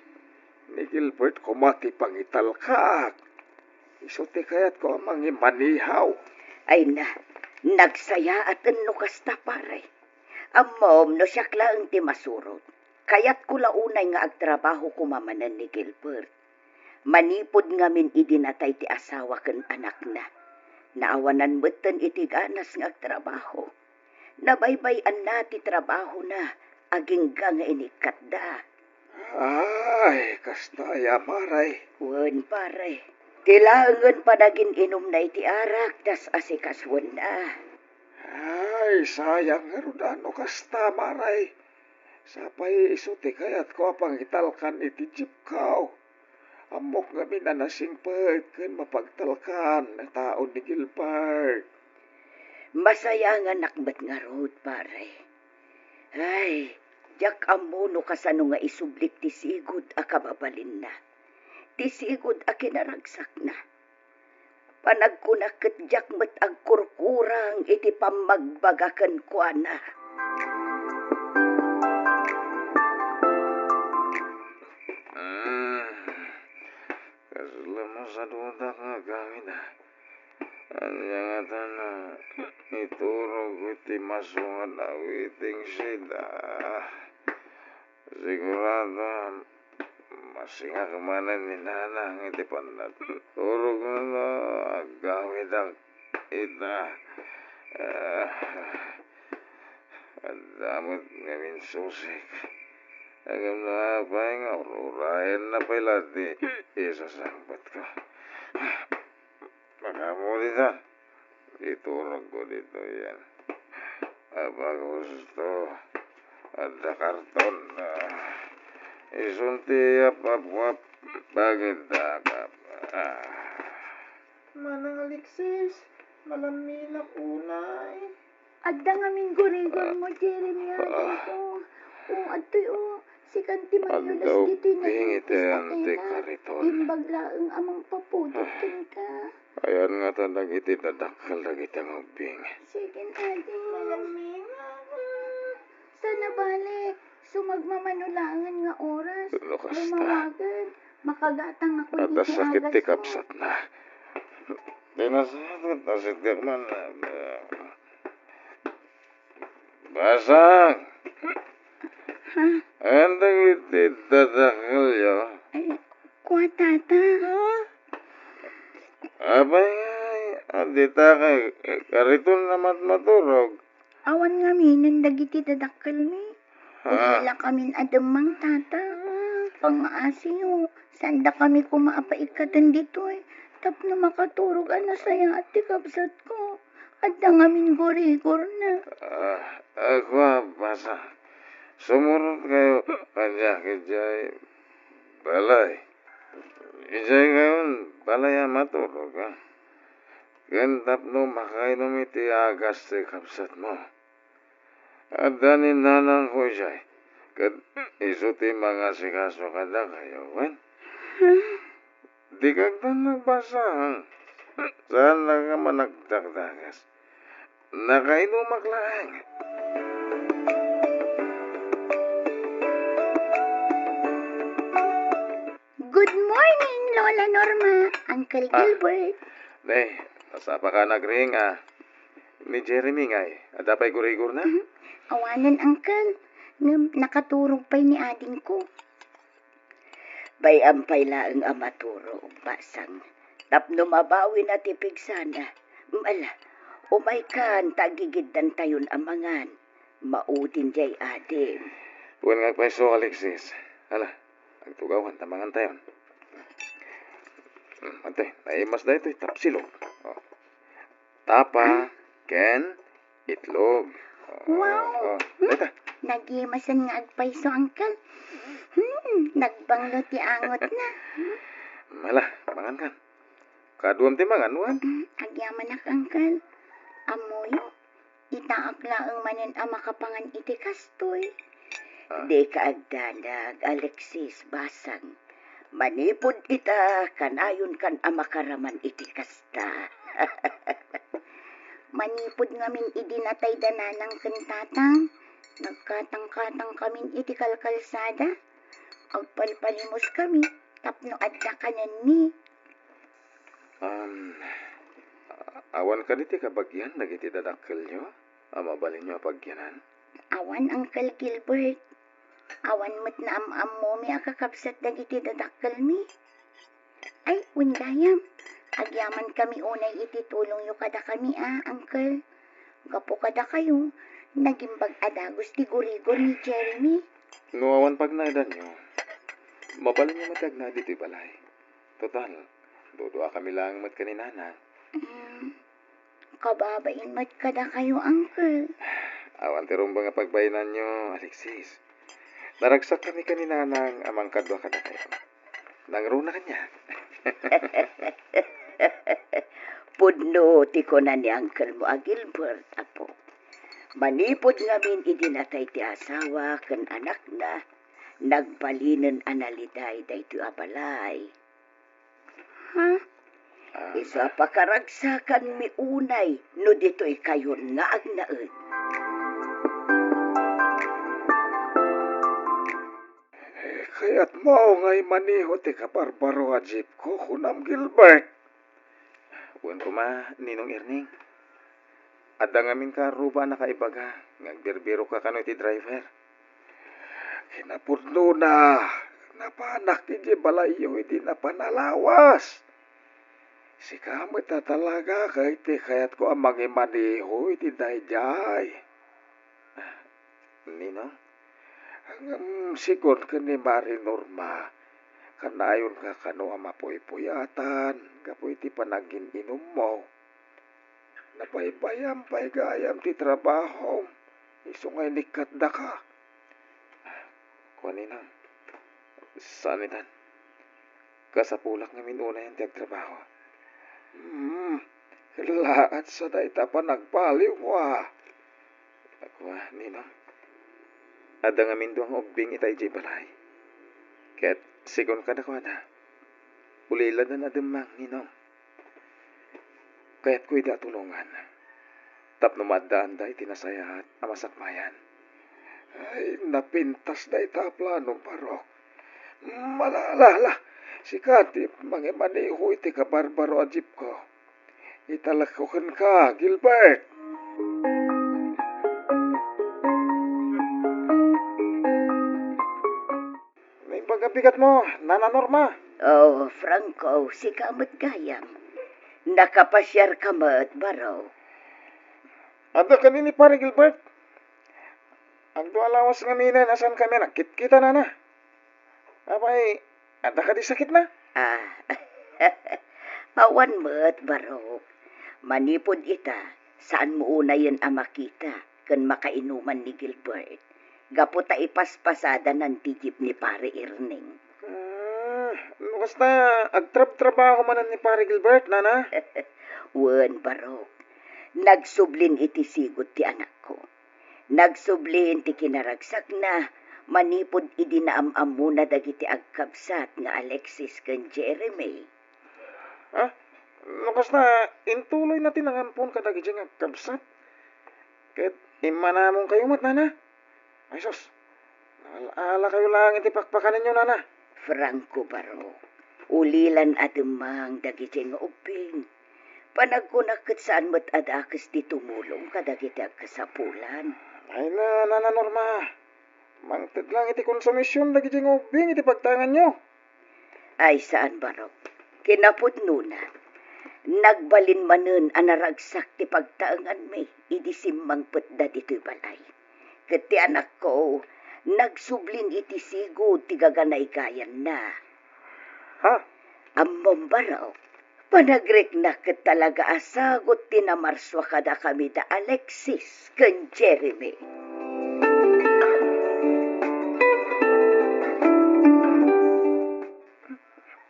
Ni Gilbert koma ti pangitalkak. Isu ti kayatko a mangimanihaw. Ay na, nagsayaaten no kasta, pare. Ammom no siak laeng ti masurot. Kayatko la unay nga agtrabaho koma manen ni Gilbert. Manipud ngamin idi natay ti asawa ken anakna, naawanan metten iti ganas nga agtrabaho. Nabaybay-anna ti trabahona agingga nga inikkatda. Ay, kasta aya, Mare? Wen, pare. Ti laengen panagin-inumna iti arak, tas asikasuenna. Ay, sayang ngarud a no kasta, Mare. Sapay isu ti kayatko a pangitalkan iti jeepko. Ammok ngamin a nasingpet ken mapagtalkan a tao ni Gilbert. Masayanganak met ngarud, pare. Ay, diak ammo no kasano nga isublik ti sigud a kababalinna, ti sigud a kinaragsakna. Panagkunak ket diak met agkurkurang iti pammagbaga kenkuana. Ah, kasla masadutak nga agawid, a. Ania ngatan a iturog iti masungan a waiting shed, a? Sigurado a masingak manen ni Nanang iti pannaturogna a agawidak ita. Ah, adda met ngamin susik. Ngem no apay nga ur-urayenna pay la ti isasangpetko. Makaammo dita. Iturogko ditoyen. Apay gusto, adda karton. Ah, isun ti apapwap, bakit dakap? Ah. Manang Alexis, malamminak unay. Adda ngamin gurigor mo, Jeremy, ah, dito. O, adtoy, o. Sikan ti manyulas ditoy ubing iti antik, Atena. Imbag laeng a mangpapudot kenka. Ayan ngata dagiti dadakkel dagiti angubbing. Sige, Adi. Sana balik. Sumagmamano laengen nga oras. No kasta. Lumawagen. Makagatang ako iti agasmo. Adda sakit ti kabsatna. Ti nasayaat ket nasitgak man. Basang! Ha? Anda iti dadakkelyo? Ay, kua, Tata. Apay nga, adita kay kariton a matmaturog? Awan ngamin dagiti dadakkelmi. Ha? Ugila kamin a demmang, Tata. Pangngaasiyo, saanda kami koma a paikkaten ditoy tapno makaturog a nasayaat ti kabsatko. Adda ngamin gurigorna. Ah, ah, kua, Basang. Sumurot kayo kaniak idiay balay. Idiay kayon balay a maturog, ah. Ken tapno makainom iti agas ti kabsatmo. Adda ni nanangko idiay, ket isu ti mangasikaso kadakayo, wen? Dika agdanag, Basang. Saannaka man agdakdagas. Nakainumak laeng. Good morning, Lola Norma, Uncle Ah. Gilbert. Ne, nasapaka nagring, ah. Ni Jeremy ngay, adda pay gurigorna? Mhm. Awanen, Uncle. Ngem nakaturog pay ni adingko. Bay-am pay laeng a maturog, Basang. Tapno mabawina ti pigsana. Ala, umaykan ta agigiddantayon a mangan. Maudin diay adim. Wen nga agpayso, Alexis. Ala, agtugawan ta mangantayon. Hmm, ante, naimas daytoy tapsilog. Oh. Tapa, Ah? ken itlog. Oh, Wow! Oh, dayta. Nagimasen nga agpayso, Uncle. Hmm, nagbanglo ti angotna. Ala, mangan kan. Kaduam ti mangan, wen? Hmm, agyamanak, Uncle. Ammoyo, itaak laeng manen a makapangan iti kastoy. Ah. Dika agdanag, Alexis, Basang. Manipud ita, kanayonkan a makaraman iti kasta. Manipud ngamin idi natayda nanang ken tatang, nagkatangkatang kamin iti kalkalsada. Agpalpalimos kami tapno adda kanenmi. Um, awan kadi ti kabagian dagiti dadakkelyo a mabalinyo a pagyanan? Awan, Uncle Gilbert. Awan met naam-ammomi a kakabsat dagiti dadakkelmi. Ay, wen gayam, agyamankami unay iti tulongyo kadakami a, Uncle. Gapu kadakayo, nagimbag a dagus ti gurigor ni Jeremy. No awan pagnaedanyo, mabalinyo met nga agnaed ditoy balay. Total, duduakami laeng met ken ni Nanang. Mm, kababain met kadakayo, Uncle. Awan ti rumbeng a pagbainanyo, Alexis. Naragsakkami ken ni Nanang a mangkadua kadakayo. Nangruna kaniak. Pudno ti kuna ni Uncle mo a Gilbert, apo. Manipud ngamin idi natay ti asawa ken anakna, nagbalinen a naliday daytoy a balay. Ha? Ah, Isu a pakaragsakanmi unay no ditoy kayon nga agnaed. Eh, kayatmo ngay maneho ti kabarbaro a jeepko, kunam, Gilbert? Wen koma, Ninong Erning. Adda ngamin kaarruba a nakaibaga nga agbirbirokka kano iti driver. Kinapudnona, napanak idiay balayyo idi napan a lawas. Sika met a talaga ket ti kayatko a mangimaneho iti daydiay. Ninong? Ngem sigun ken ni Mari Norma, kanayonka kano a mapuypuyatan gapu iti panagin-inummo. Nabaybayam pay gayam ti trabahom, isu nga inikkat daka. Kua, Ninang, saan itan. Kasapulak ngamin unayen ti agtrabaho. Hmm, laat sa dayta panagbaliwmo a. Kua, Ninang, adda ngamin dua nga ubbing ita idiay balay. Ket sigun kadakuada, ulila da nademmang, Ninong. Kayatko ida a tulongan tapno maaddaanda iti nasayaat a masakmayan. Ay, napintas dayta a plano, Barok. Ala, ala, ala. Sika ti mangimaneho iti kabarbaro a jeepko. Italekko kenka, Gilbert. Naimbag a bigatmo, Nana Norma. Oh, Franco, sika met gayam. Nakapasiarka met, Barok. Adda ken ni Pare Gilbert. Agdua lawas ngaminen a saankami a nagkitkita, Nana. Apay, adda kadi sakitna? Ah, awan met, Barok. Manipud ita, saanmo unayen a makita ken makainuman ni Gilbert. Gapu ta ipaspasadanan ti jeep ni Pare Erning. Hmm, no kasta, agtrabtrabaho manen ni Pare Gilbert, Nana? Wen, Barok. Nagsublin iti sigud ti anakko. Nagsublin ti kinaragsakna manipud idi naam-ammona dagiti agkabsat nga Alexis ken Jeremy. Ha? No kasta, intuloyna ti nangampon kadagiti nga agkabsat? Ket immanamonkayo met, Nana? Ay sus, naal-alakayo laeng iti pakpakanenyo, Nana. Franco Barok, ulilan a demmang dagiti nga ubbing. Panagkunak ket saan met a dakes ti tumulong kadagiti agkasapulan. Ay na, Nana Norma, mangted lang iti konsumision dagiti nga ubbing iti pagtaenganyo. Ay, saan, Barok. Kinapudnona, nagbalin manen a naragsak ti pagtaenganmi idi simmangpetda ditoy balay. Ket ti anakko, nagsublin iti sigud ti gaganaygayanna. Ha? Ammom, Barok, panagriknak ket talaga a sagut ti namarsua kadakami da Alexis ken Jeremy.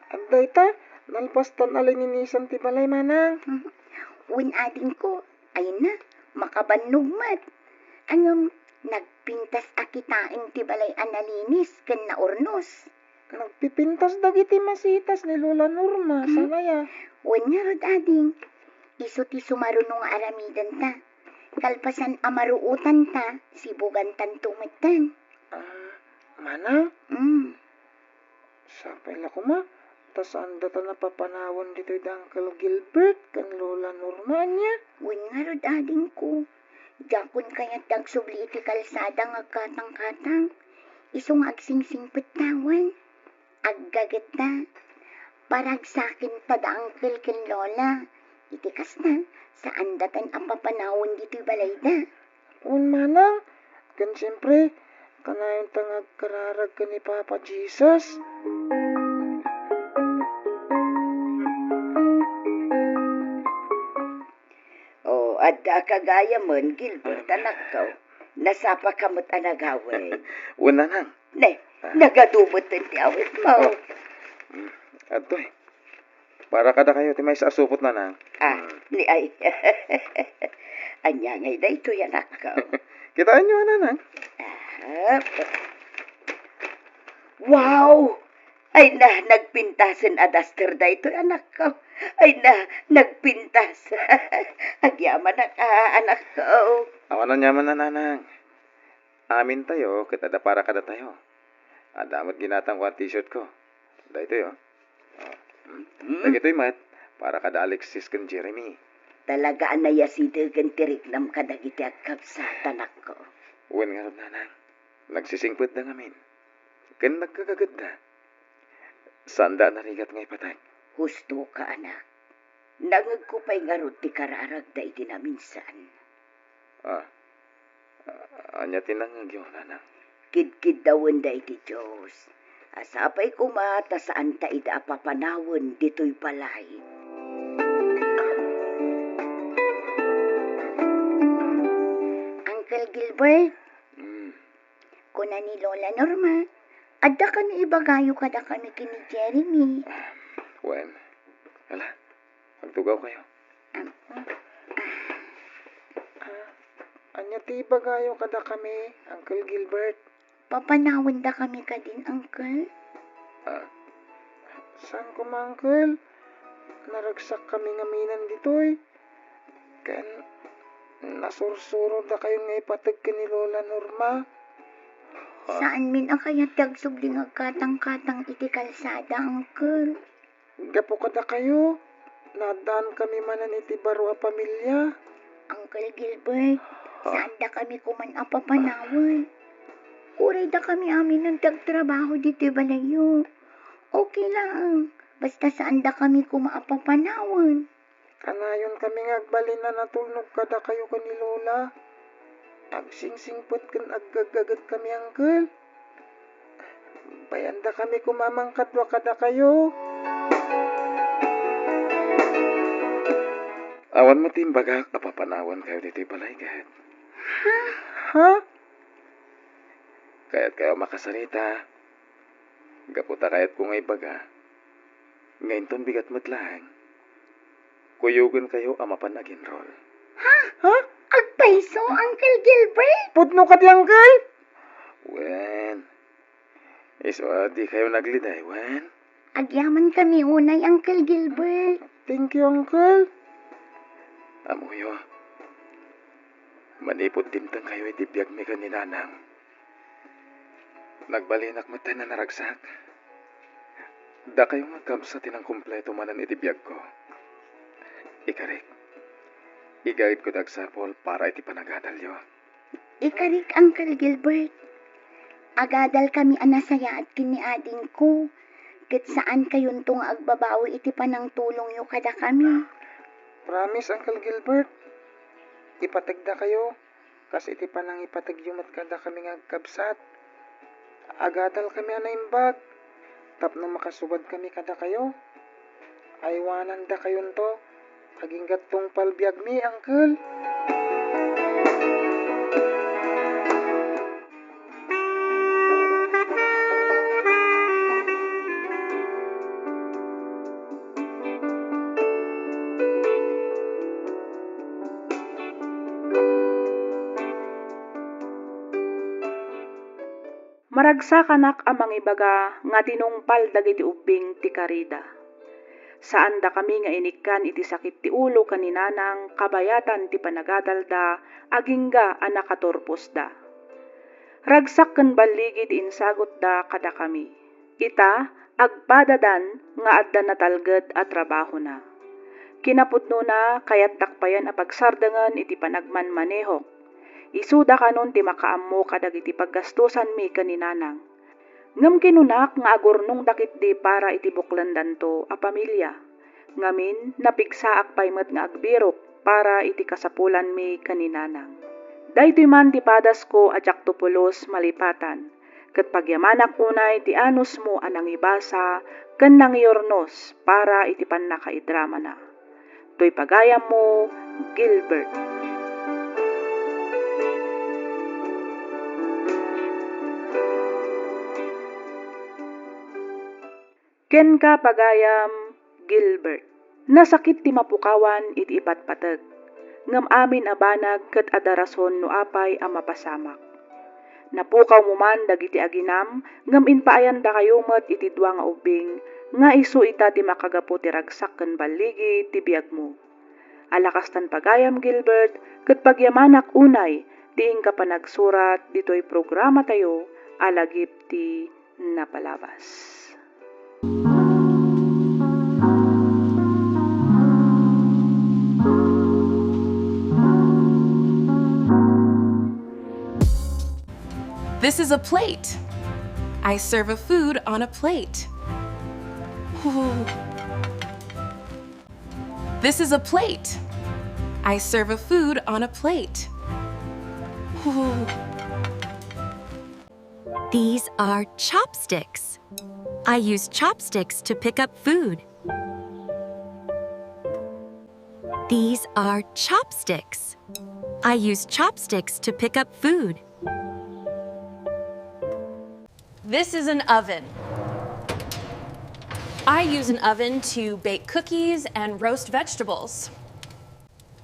Adda ita, nalpastan a lininisan ti balay, manang. Wen, adingko, ay na, makabannog met. Ngem, nagpintas a kitaen ti balay a nalinis ken naurnos. Nagpipintas dagiti masitas ni Lola Norma, hmm? Saan aya? Wen ngarud, ading. Isu ti sumaruno nga aramidenta. Kalpasan a maruotanta, sibugantanto metten. Ah, manang? Mm. Sapay la koma, ta saandata a papanawen ditoy da Uncle Gilbert ken Lola Norma, ania? Wen ngarud, adingko. Diakon kayat ti agsubli iti kalsada nga agkatangkatang. Isu nga agsingsingpet tawen. Aggagetta. Paragsakenta da Uncle ken Lola. Iti kasta, saandatan a papanawen ditoy balayda. Wen manang, ken siempre, kanayonta nga agkararag ken ni Papa Jesus. O, adda ka gayamen, Gilbert, anakko. Nasapaka met a nagawid. Wen, nanang. Ne, ah, nagadu met ti awitmo. Oh. Mm, adtoy. Para kadakayo ti maysa a supot, nanang. Ah, mm, ni ay. Ania ngay daytoy, anakko? Kitaenyo, nanang. Ah. Wow! Ay na, nagpintasen a duster daytoy, anakko. Ay na, nagpintas. Agyamanak, ah, anakko. Awan aniaman a, nanang. Amintayo ket adda para kadatayo. Adda met ginatangko a t-shirtko. Daytoy, oh. Oh. Hmm? Hmm? Dagitoy met, para kada Alexis ken Jeremy. Talaga a nayasidegen ti riknam kadagiti agkabsat, anakko. Wen ngarud, nanang, nagsisingpetda ngamin. Ken nagkagagetda. Saanda a narigat nga ipateg. Husto ka, anak. Nangegko pay ngarud ti kararagda iti naminsan. Ah, ah, ania ti nangngegyo, nanang? Kidkiddawenda iti Dios. A sapay koma ta saanta ida a papanawen ditoy balay. Uncle Gilbert, mm, kuna ni Lola Norma, adda kano ibagayo kadakami ken ni Jeremy. Ah, wen. Ala, agtugawkayo. Ah, ah, ania ti ibagayo kadakami, Uncle Gilbert? Papanawendakami kadin, Uncle? Ah, saan koma, Uncle? Naragsakkami ngamin ditoy. Ken nasursurodakayon nga ipateg ken ni Lola Norma. Ah. Saanmin a kayat ti agsubli nga agkatangkatang iti kalsada, Uncle. Gapu kadakayo, Naaddankami manen iti baro a pamilia. Uncle Gilbert, saandakami koman a papanawen. Uray dakami aminen ti agtrabaho ditoy balayyo. Okay laeng, basta saandakami koma a papanawen. Kanayonkami nga agbalin a natulnog kadakayo ken ni Lola. Agsingsingpet ken aggaggagetkami, Uncle. Bayandakami koma a mangkadua kadakayo. Awan met imbagak a papanawankayo ditoy balay, ket. Ha? Ha? Kayatkayo a makasarita? Gapu ta kayatko nga ibaga nga inton bigat met laeng, kuyogenkayo a mapan aginrol. Ha? Ha? Agpayso, Uncle Gilbert? Pudno kadi, Uncle? Wen, isu a dikayo nagliday, wen? Agyamankami unay, Uncle Gilbert. Thank you, Uncle. Ammoyo, manipud dimtengkayo iti biagmi ken ni Nanang, nagbalinak metten a naragsak. Dakayo nga kabsat ti nangkumpleto manen iti biagko. Ikarik, igaedko ti agsapul para iti panagadalyo. Ikarik, Uncle Gilbert, agadalkami a nasayaat ken ni adingko, ket saankayonto nga agbabawi iti panangtulongyo kadakami. Promise, Uncle Gilbert, ipategdakayo kas iti panangipategyo met kadakami nga agkabsat. Agadalkami a naimbag tapno makasubadkami kadakayo. Aywanandakayonto agingga tungpal biagmi, Uncle. Maragsakanak a mangibaga nga tinungpal dagiti ubbing ti karida. Saandakami nga inikkan iti sakit ti ulo ken ni Nanang kabayatan ti panagadalda agingga a nakaturposda. Ragsak ken balligi ti insagutda kadakami. Ita, agpadadan nga adda natalged a trabahona. Kinapudnona, kayatdak payen a pagsardengen iti panagmanmanehok. Isuda kanon ti makaammo kadagiti paggastosanmi ken ni Nanang. Ngem kinunak nga agurnongda ketdi para iti buklendanto a pamilia. Ngamin, napigsaak pay met nga agbirok para iti kasapulanmi ken ni Nanang. Daytoy man ti padasko a diakto pulos malipatan, ket pagyamanak unay ti anusmo a nangibasa ken nangiurnos para iti pannakaidramana. Toy pagayammo, Gilbert. Kenka, pagayam, Gilbert. Nasakit ti mapukawan iti ipatpateg, ngem amin a banag ket adda rason no apay a mapasamak. Napukawmo man dagiti aginam, ngem impaayandakayo met iti dua nga ubbing, nga isu ita ti makagapu ti ragsak ken balligi ti biagmo. Ala kastan, pagayam Gilbert, ket pagyamanak unay ti inka panagsurat ditoy programatayo a Lagip ti Napalabas. This is a plate. I serve a food on a plate. Ooh. This is a plate. I serve a food on a plate. Ooh. These are chopsticks. I use chopsticks to pick up food. These are chopsticks. I use chopsticks to pick up food. This is an oven. I use an oven to bake cookies and roast vegetables.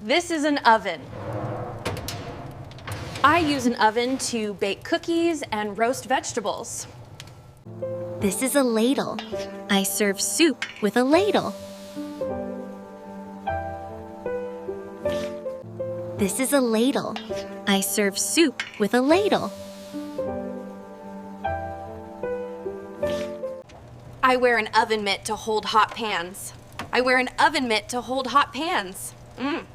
This is an oven. I use an oven to bake cookies and roast vegetables. This is a ladle. I serve soup with a ladle. This is a ladle. I serve soup with a ladle. I wear an oven mitt to hold hot pans. I wear an oven mitt to hold hot pans. Mm.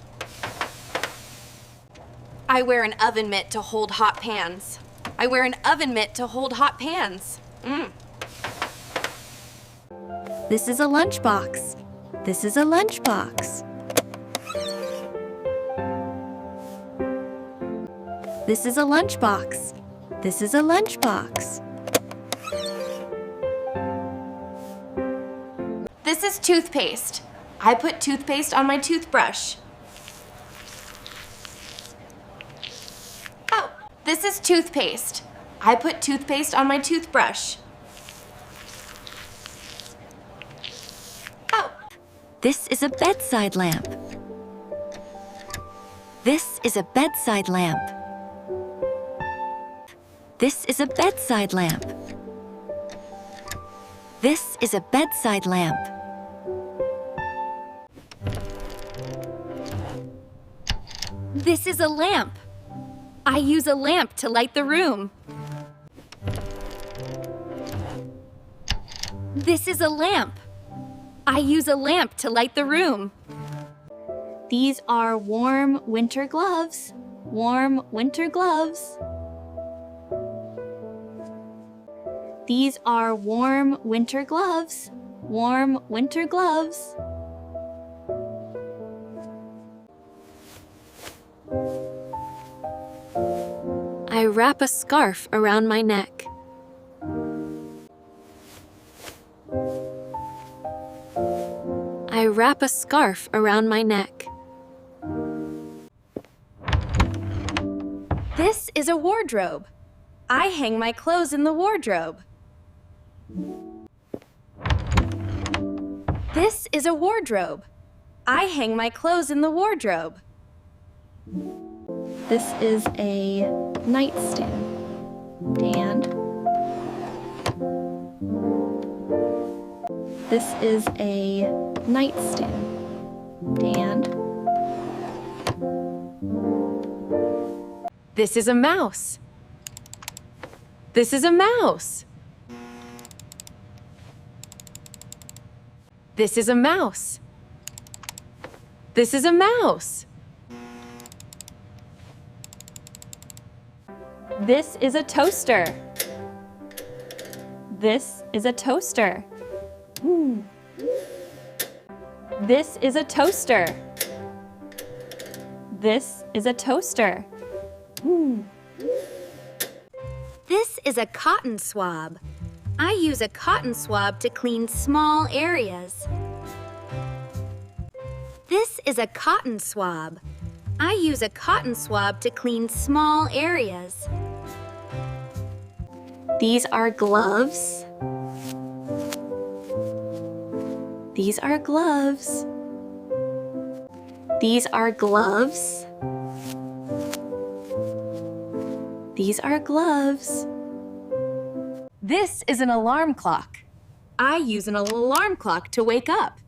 I wear an oven mitt to hold hot pans. I wear an oven mitt to hold hot pans. Mm. This is a lunchbox. This is a lunchbox. This is a lunchbox. This is a lunchbox. This is toothpaste. I put toothpaste on my toothbrush. Oh, this is toothpaste. I put toothpaste on my toothbrush. Oh, this is a bedside lamp. This is a bedside lamp. This is a bedside lamp. This is a bedside lamp. This is a lamp. I use a lamp to light the room. This is a lamp. I use a lamp to light the room. These are warm winter gloves. Warm winter gloves. These are warm winter gloves. Warm winter gloves. I wrap a scarf around my neck. I wrap a scarf around my neck. This is a wardrobe. I hang my clothes in the wardrobe. This is a wardrobe. I hang my clothes in the wardrobe. This is a nightstand. And this is a nightstand. And this is a mouse. This is a mouse. This is a mouse. This is a mouse. This is a toaster. This is a toaster. This is a toaster. This is a toaster. This is a cotton swab. I use a cotton swab to clean small areas. This is a cotton swab. I use a cotton swab to clean small areas. These are gloves. These are gloves. These are gloves. These are gloves. This is an alarm clock. I use an alarm clock to wake up.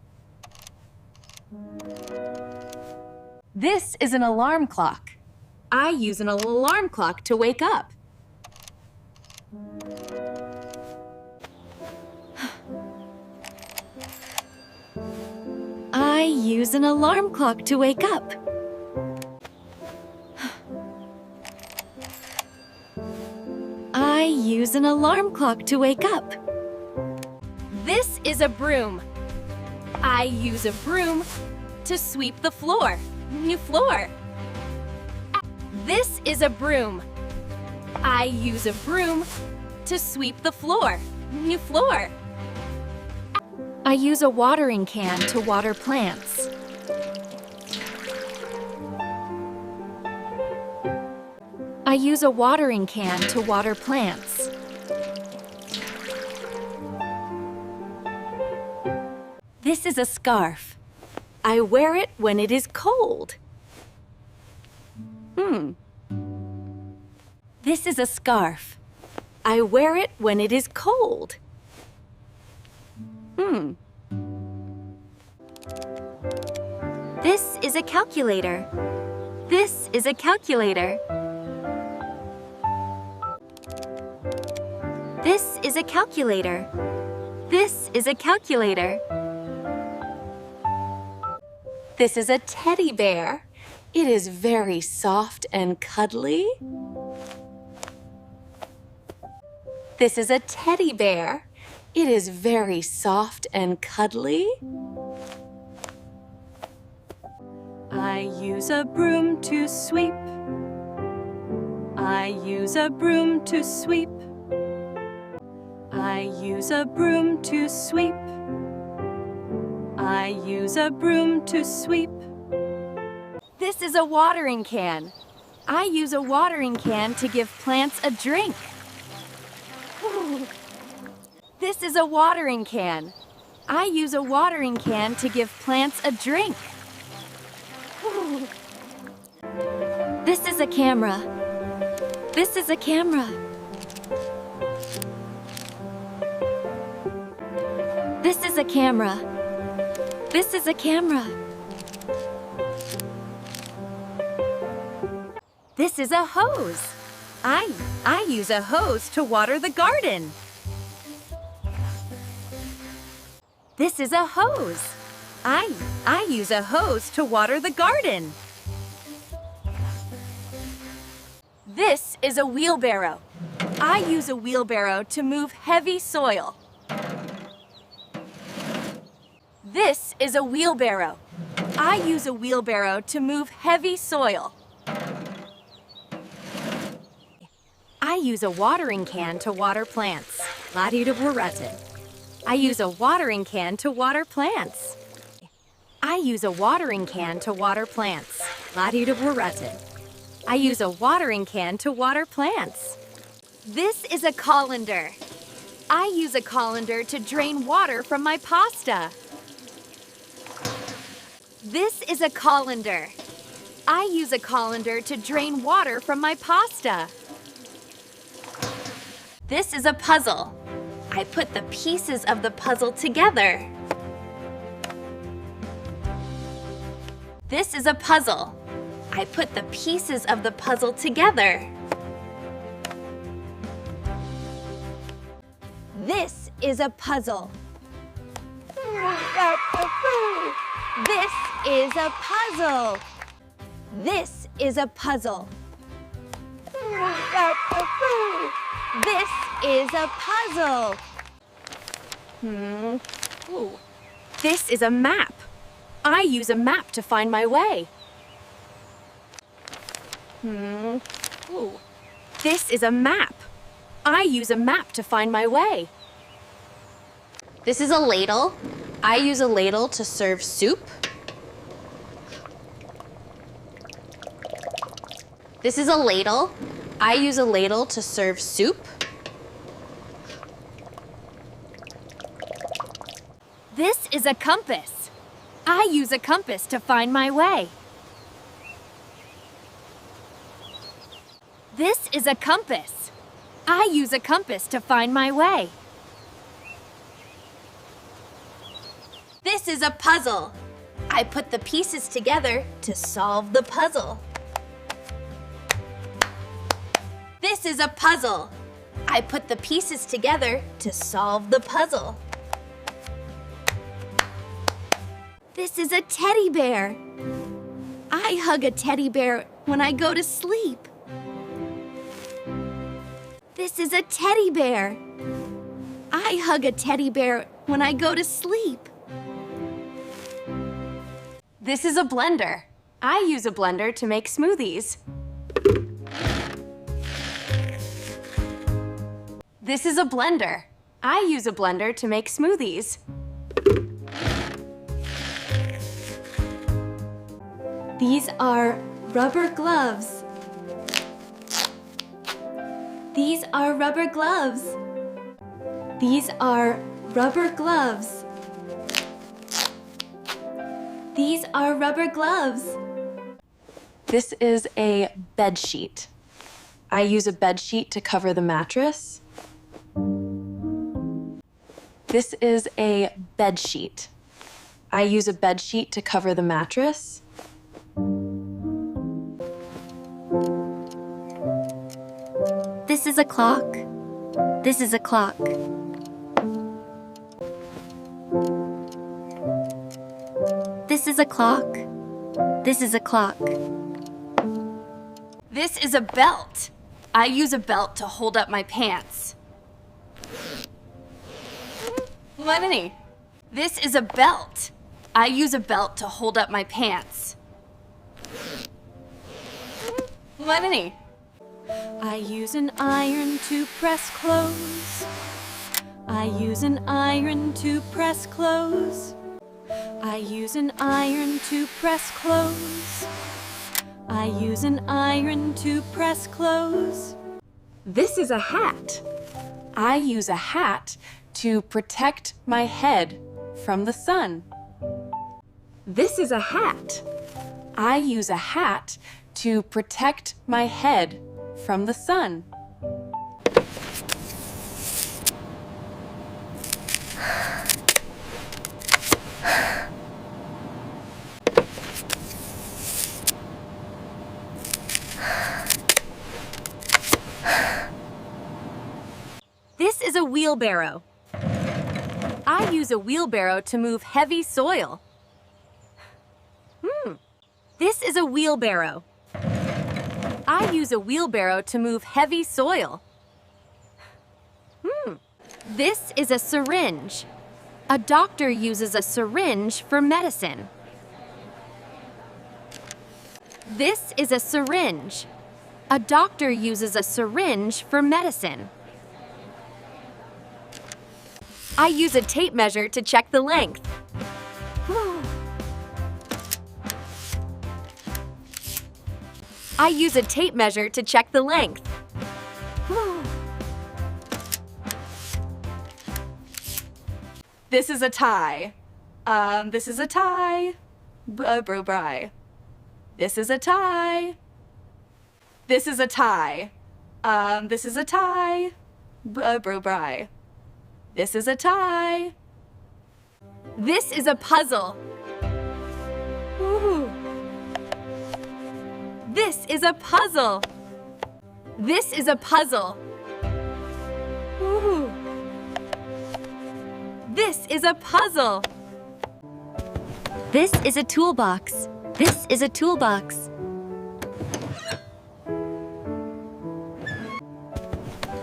This is an alarm clock. I use an alarm clock to wake up. I use an alarm clock to wake up. I use an alarm clock to wake up. This is a broom. I use a broom to sweep the floor. New floor. This is a broom. I use a broom to sweep the floor. New floor. I use a watering can to water plants. I use a watering can to water plants. This is a scarf. I wear it when it is cold. Hmm. This is a scarf. I wear it when it is cold. Hmm. This is a calculator. This is a calculator. This is a calculator. This is a calculator. This is a teddy bear. It is very soft and cuddly. This is a teddy bear. It is very soft and cuddly. I use a broom to sweep. I use a broom to sweep. I use a broom to sweep. I use a broom to sweep. This is a watering can. I use a watering can to give plants a drink. This is a watering can. I use a watering can to give plants a drink. This is a camera. This is a camera. This is a camera. This is a camera. This is a hose. I I use a hose to water the garden. This is a hose. I I use a hose to water the garden. This is a wheelbarrow. I use a wheelbarrow to move heavy soil. This is a wheelbarrow. I use a wheelbarrow to move heavy soil. I use a watering can to water plants. Lati da burratin. I use a watering can to water plants. I use a watering can to water plants. Lati da burratin. I use a watering can to water plants. This is a colander. I use a colander to drain water from my pasta. This is a colander. I use a colander to drain water from my pasta. This is a puzzle. I put the pieces of the puzzle together. This is a puzzle. I put the pieces of the puzzle together. This is a puzzle. This is a puzzle. This is a puzzle. This is a puzzle. Hmm. Ooh. This is a map. I use a map to find my way. Hmm. Ooh. This is a map. I use a map to find my way. This is a ladle. I use a ladle to serve soup. This is a ladle. I use a ladle to serve soup. This is a compass. I use a compass to find my way. This is a compass. I use a compass to find my way. This is a puzzle. I put the pieces together to solve the puzzle. This is a puzzle. I put the pieces together to solve the puzzle. This is a teddy bear. I hug a teddy bear when I go to sleep. This is a teddy bear. I hug a teddy bear when I go to sleep. This is a blender. I use a blender to make smoothies. This is a blender. I use a blender to make smoothies. These are rubber gloves. These are rubber gloves. These are rubber gloves. These are rubber gloves. This is a bed sheet. I use a bed sheet to cover the mattress. This is a bed sheet. I use a bed sheet to cover the mattress. This is a clock. This is a clock. This is a clock. This is a clock. This is a belt. I use a belt to hold up my pants. Lenny. This is a belt. I use a belt to hold up my pants. Lenny. I use an iron to press clothes. I use an iron to press clothes. I use an iron to press clothes. I use an iron to press clothes. This is a hat. I use a hat to protect my head from the sun. This is a hat. I use a hat to protect my head from the sun. This is a wheelbarrow. I use a wheelbarrow to move heavy soil. Hmm. This is a wheelbarrow. I use a wheelbarrow to move heavy soil. Hmm. This is a syringe. A doctor uses a syringe for medicine. This is a syringe. A doctor uses a syringe for medicine. I use a tape measure to check the length. I use a tape measure to check the length. This is a tie. Um, this is a tie. B- uh, bro bri. This is a tie. This is a tie. Um, this is a tie. B- uh, bro bri. This is a tie. This is a puzzle. Ooh. This is a puzzle. This is a puzzle. Ooh. This is a puzzle. This is a toolbox. This is a toolbox.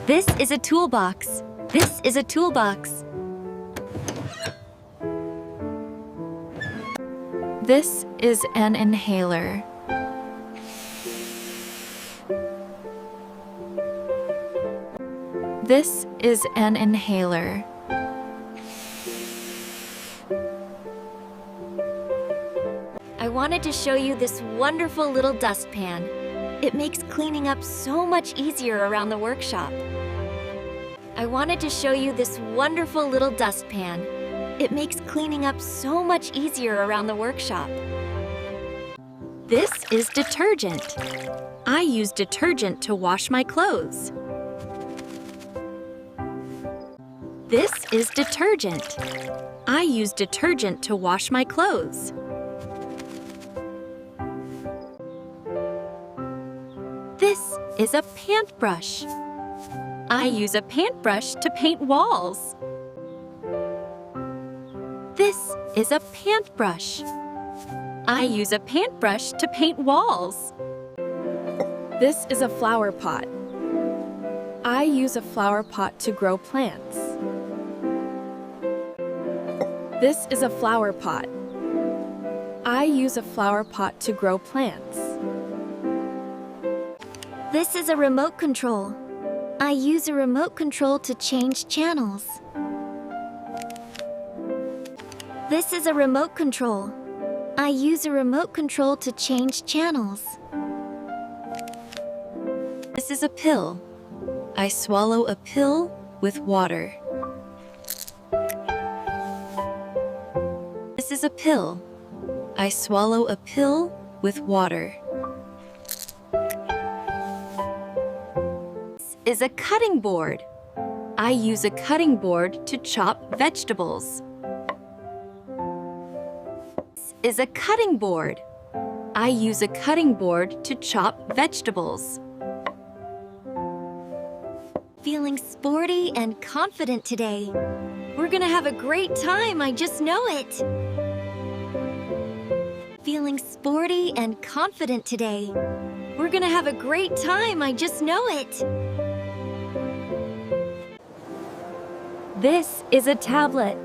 This is a toolbox. This is a toolbox. This is an inhaler. This is an inhaler. I wanted to show you this wonderful little dustpan. It makes cleaning up so much easier around the workshop. I wanted to show you this wonderful little dustpan. It makes cleaning up so much easier around the workshop. This is detergent. I use detergent to wash my clothes. This is detergent. I use detergent to wash my clothes. This is a paintbrush. I use a paintbrush to paint walls. This is a paintbrush. I use a paintbrush to paint walls. This is a flower pot. I use a flower pot to grow plants. This is a flower pot. I use a flower pot to grow plants. This is a remote control. I use a remote control to change channels. This is a remote control. I use a remote control to change channels. This is a pill. I swallow a pill with water. This is a pill. I swallow a pill with water. This is a cutting board. I use a cutting board to chop vegetables. This is a cutting board. I use a cutting board to chop vegetables. Feeling sporty and confident today. We're gonna have a great time, I just know it. feeling sporty and confident today. We're gonna have a great time, I just know it. This is a tablet.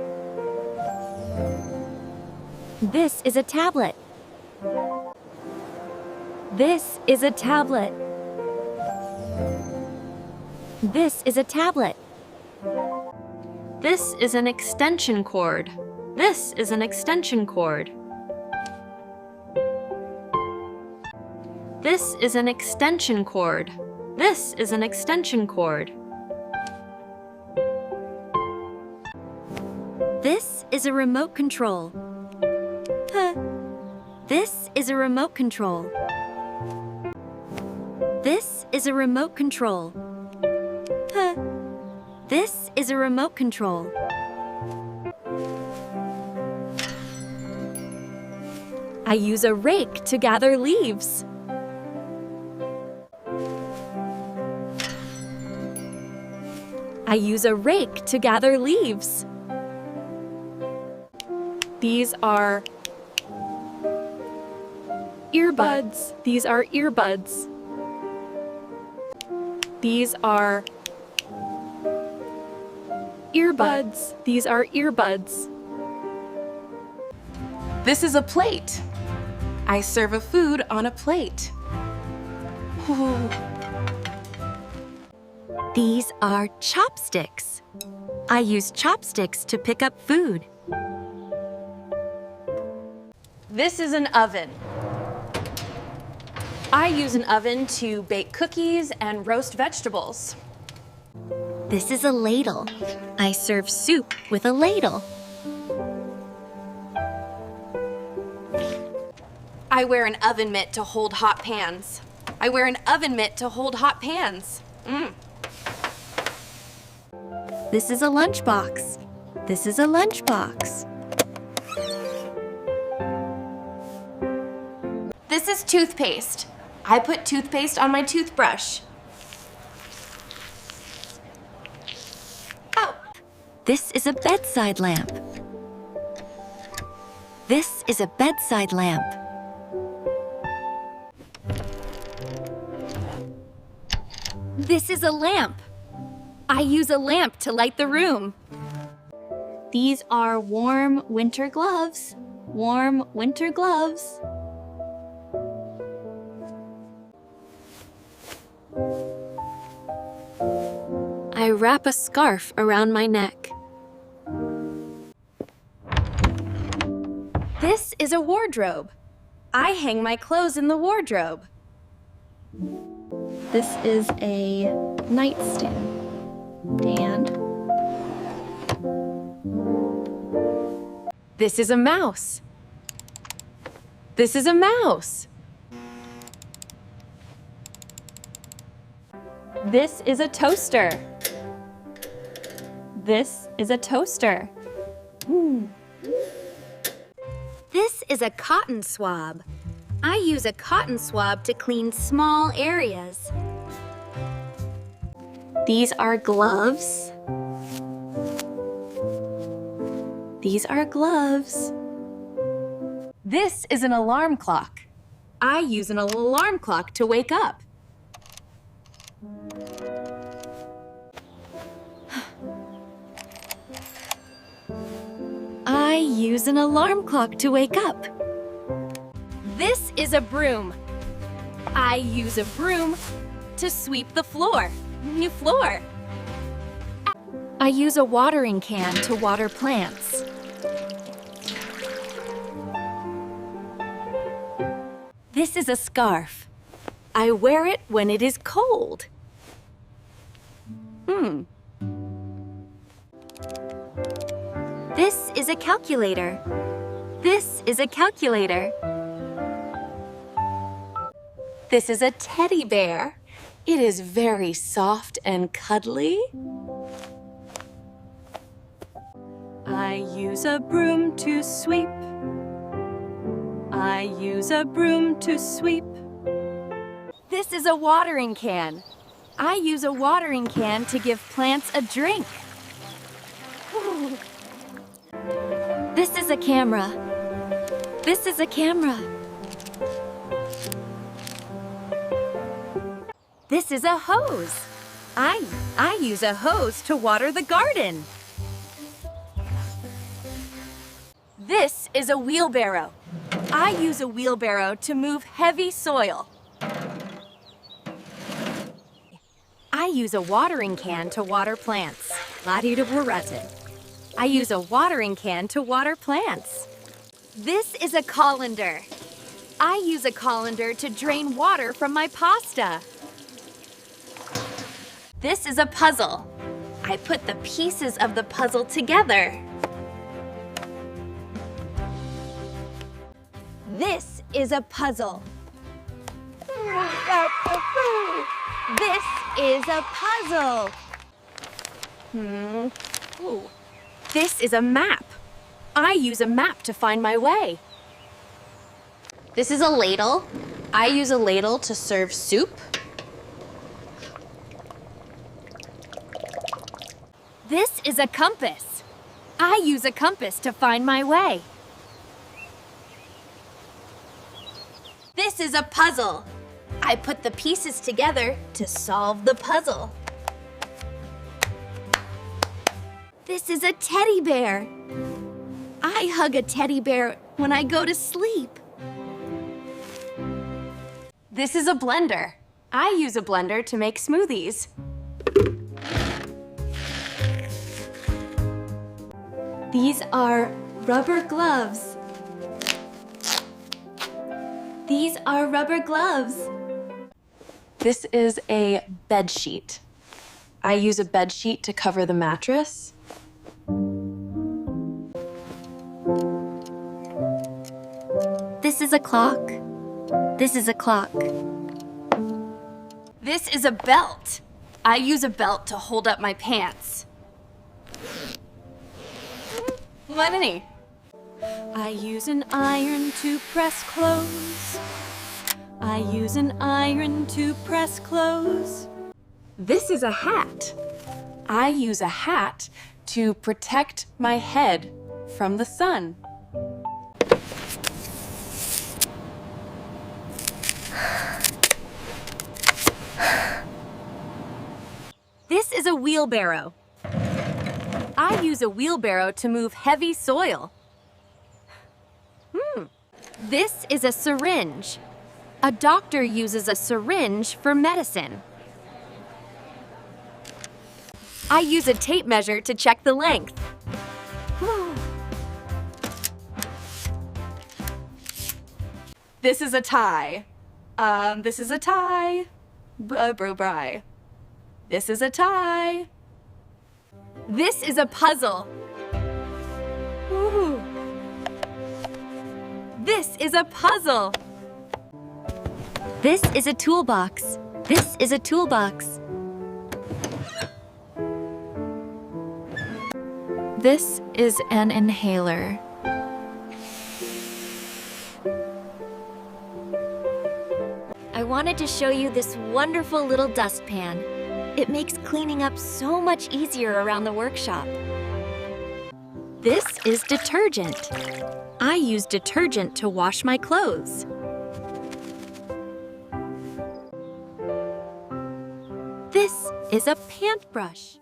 This is a tablet. This is a tablet. This is a tablet. This is an extension cord. This is an extension cord. This is an extension cord. This is an extension cord. This is a remote control. Huh. This is a remote control. This is a remote control. Huh. This is a remote control. I use a rake to gather leaves. I use a rake to gather leaves. These are earbuds. These are earbuds. These are earbuds. These are earbuds. This is a plate. I serve a food on a plate. Ooh. These are chopsticks. I use chopsticks to pick up food. This is an oven. I use an oven to bake cookies and roast vegetables. This is a ladle. I serve soup with a ladle. I wear an oven mitt to hold hot pans. I wear an oven mitt to hold hot pans. Mm. This is a lunchbox. This is a lunchbox. This is toothpaste. I put toothpaste on my toothbrush. Oh. This is a bedside lamp. This is a bedside lamp. This is a lamp. I use a lamp to light the room. These are warm winter gloves. Warm winter gloves. I wrap a scarf around my neck. This is a wardrobe. I hang my clothes in the wardrobe. This is a nightstand. Stand. This is a mouse. This is a mouse. This is a toaster. This is a toaster. Ooh. This is a cotton swab. I use a cotton swab to clean small areas. These are gloves. These are gloves. This is an alarm clock. I use an alarm clock to wake up. I use an alarm clock to wake up. This is a broom. I use a broom to sweep the floor. New floor. I use a watering can to water plants. This is a scarf. I wear it when it is cold. Hmm. This is a calculator. This is a calculator. This is a teddy bear. It is very soft and cuddly. I use a broom to sweep. I use a broom to sweep. This is a watering can. I use a watering can to give plants a drink. This is a camera. This is a camera. This is a hose. I, I use a hose to water the garden. This is a wheelbarrow. I use a wheelbarrow to move heavy soil. I use a watering can to water plants. Lati de burrate. I use a watering can to water plants. This is a colander. I use a colander to drain water from my pasta. This is a puzzle. I put the pieces of the puzzle together. This is a puzzle. This is a puzzle. Hmm. Ooh. This is a map. I use a map to find my way. This is a ladle. I use a ladle to serve soup. This is a compass. I use a compass to find my way. This is a puzzle. I put the pieces together to solve the puzzle. This is a teddy bear. I hug a teddy bear when I go to sleep. This is a blender. I use a blender to make smoothies. These are rubber gloves. These are rubber gloves. This is a bed sheet. I use a bed sheet to cover the mattress. This is a clock. This is a clock. This is a belt. I use a belt to hold up my pants. Manini. I use an iron to press clothes. I use an iron to press clothes. This is a hat. I use a hat to protect my head from the sun. This is a wheelbarrow. I use a wheelbarrow to move heavy soil. Hmm. This is a syringe. A doctor uses a syringe for medicine. I use a tape measure to check the length. This is a tie. Um, this is a tie. B-, uh, bro, bri. This is a tie. This is a puzzle. Ooh. This is a puzzle. This is a toolbox. This is a toolbox. This is an inhaler. I wanted to show you this wonderful little dustpan. It makes cleaning up so much easier around the workshop. This is detergent. I use detergent to wash my clothes. This is a pant brush.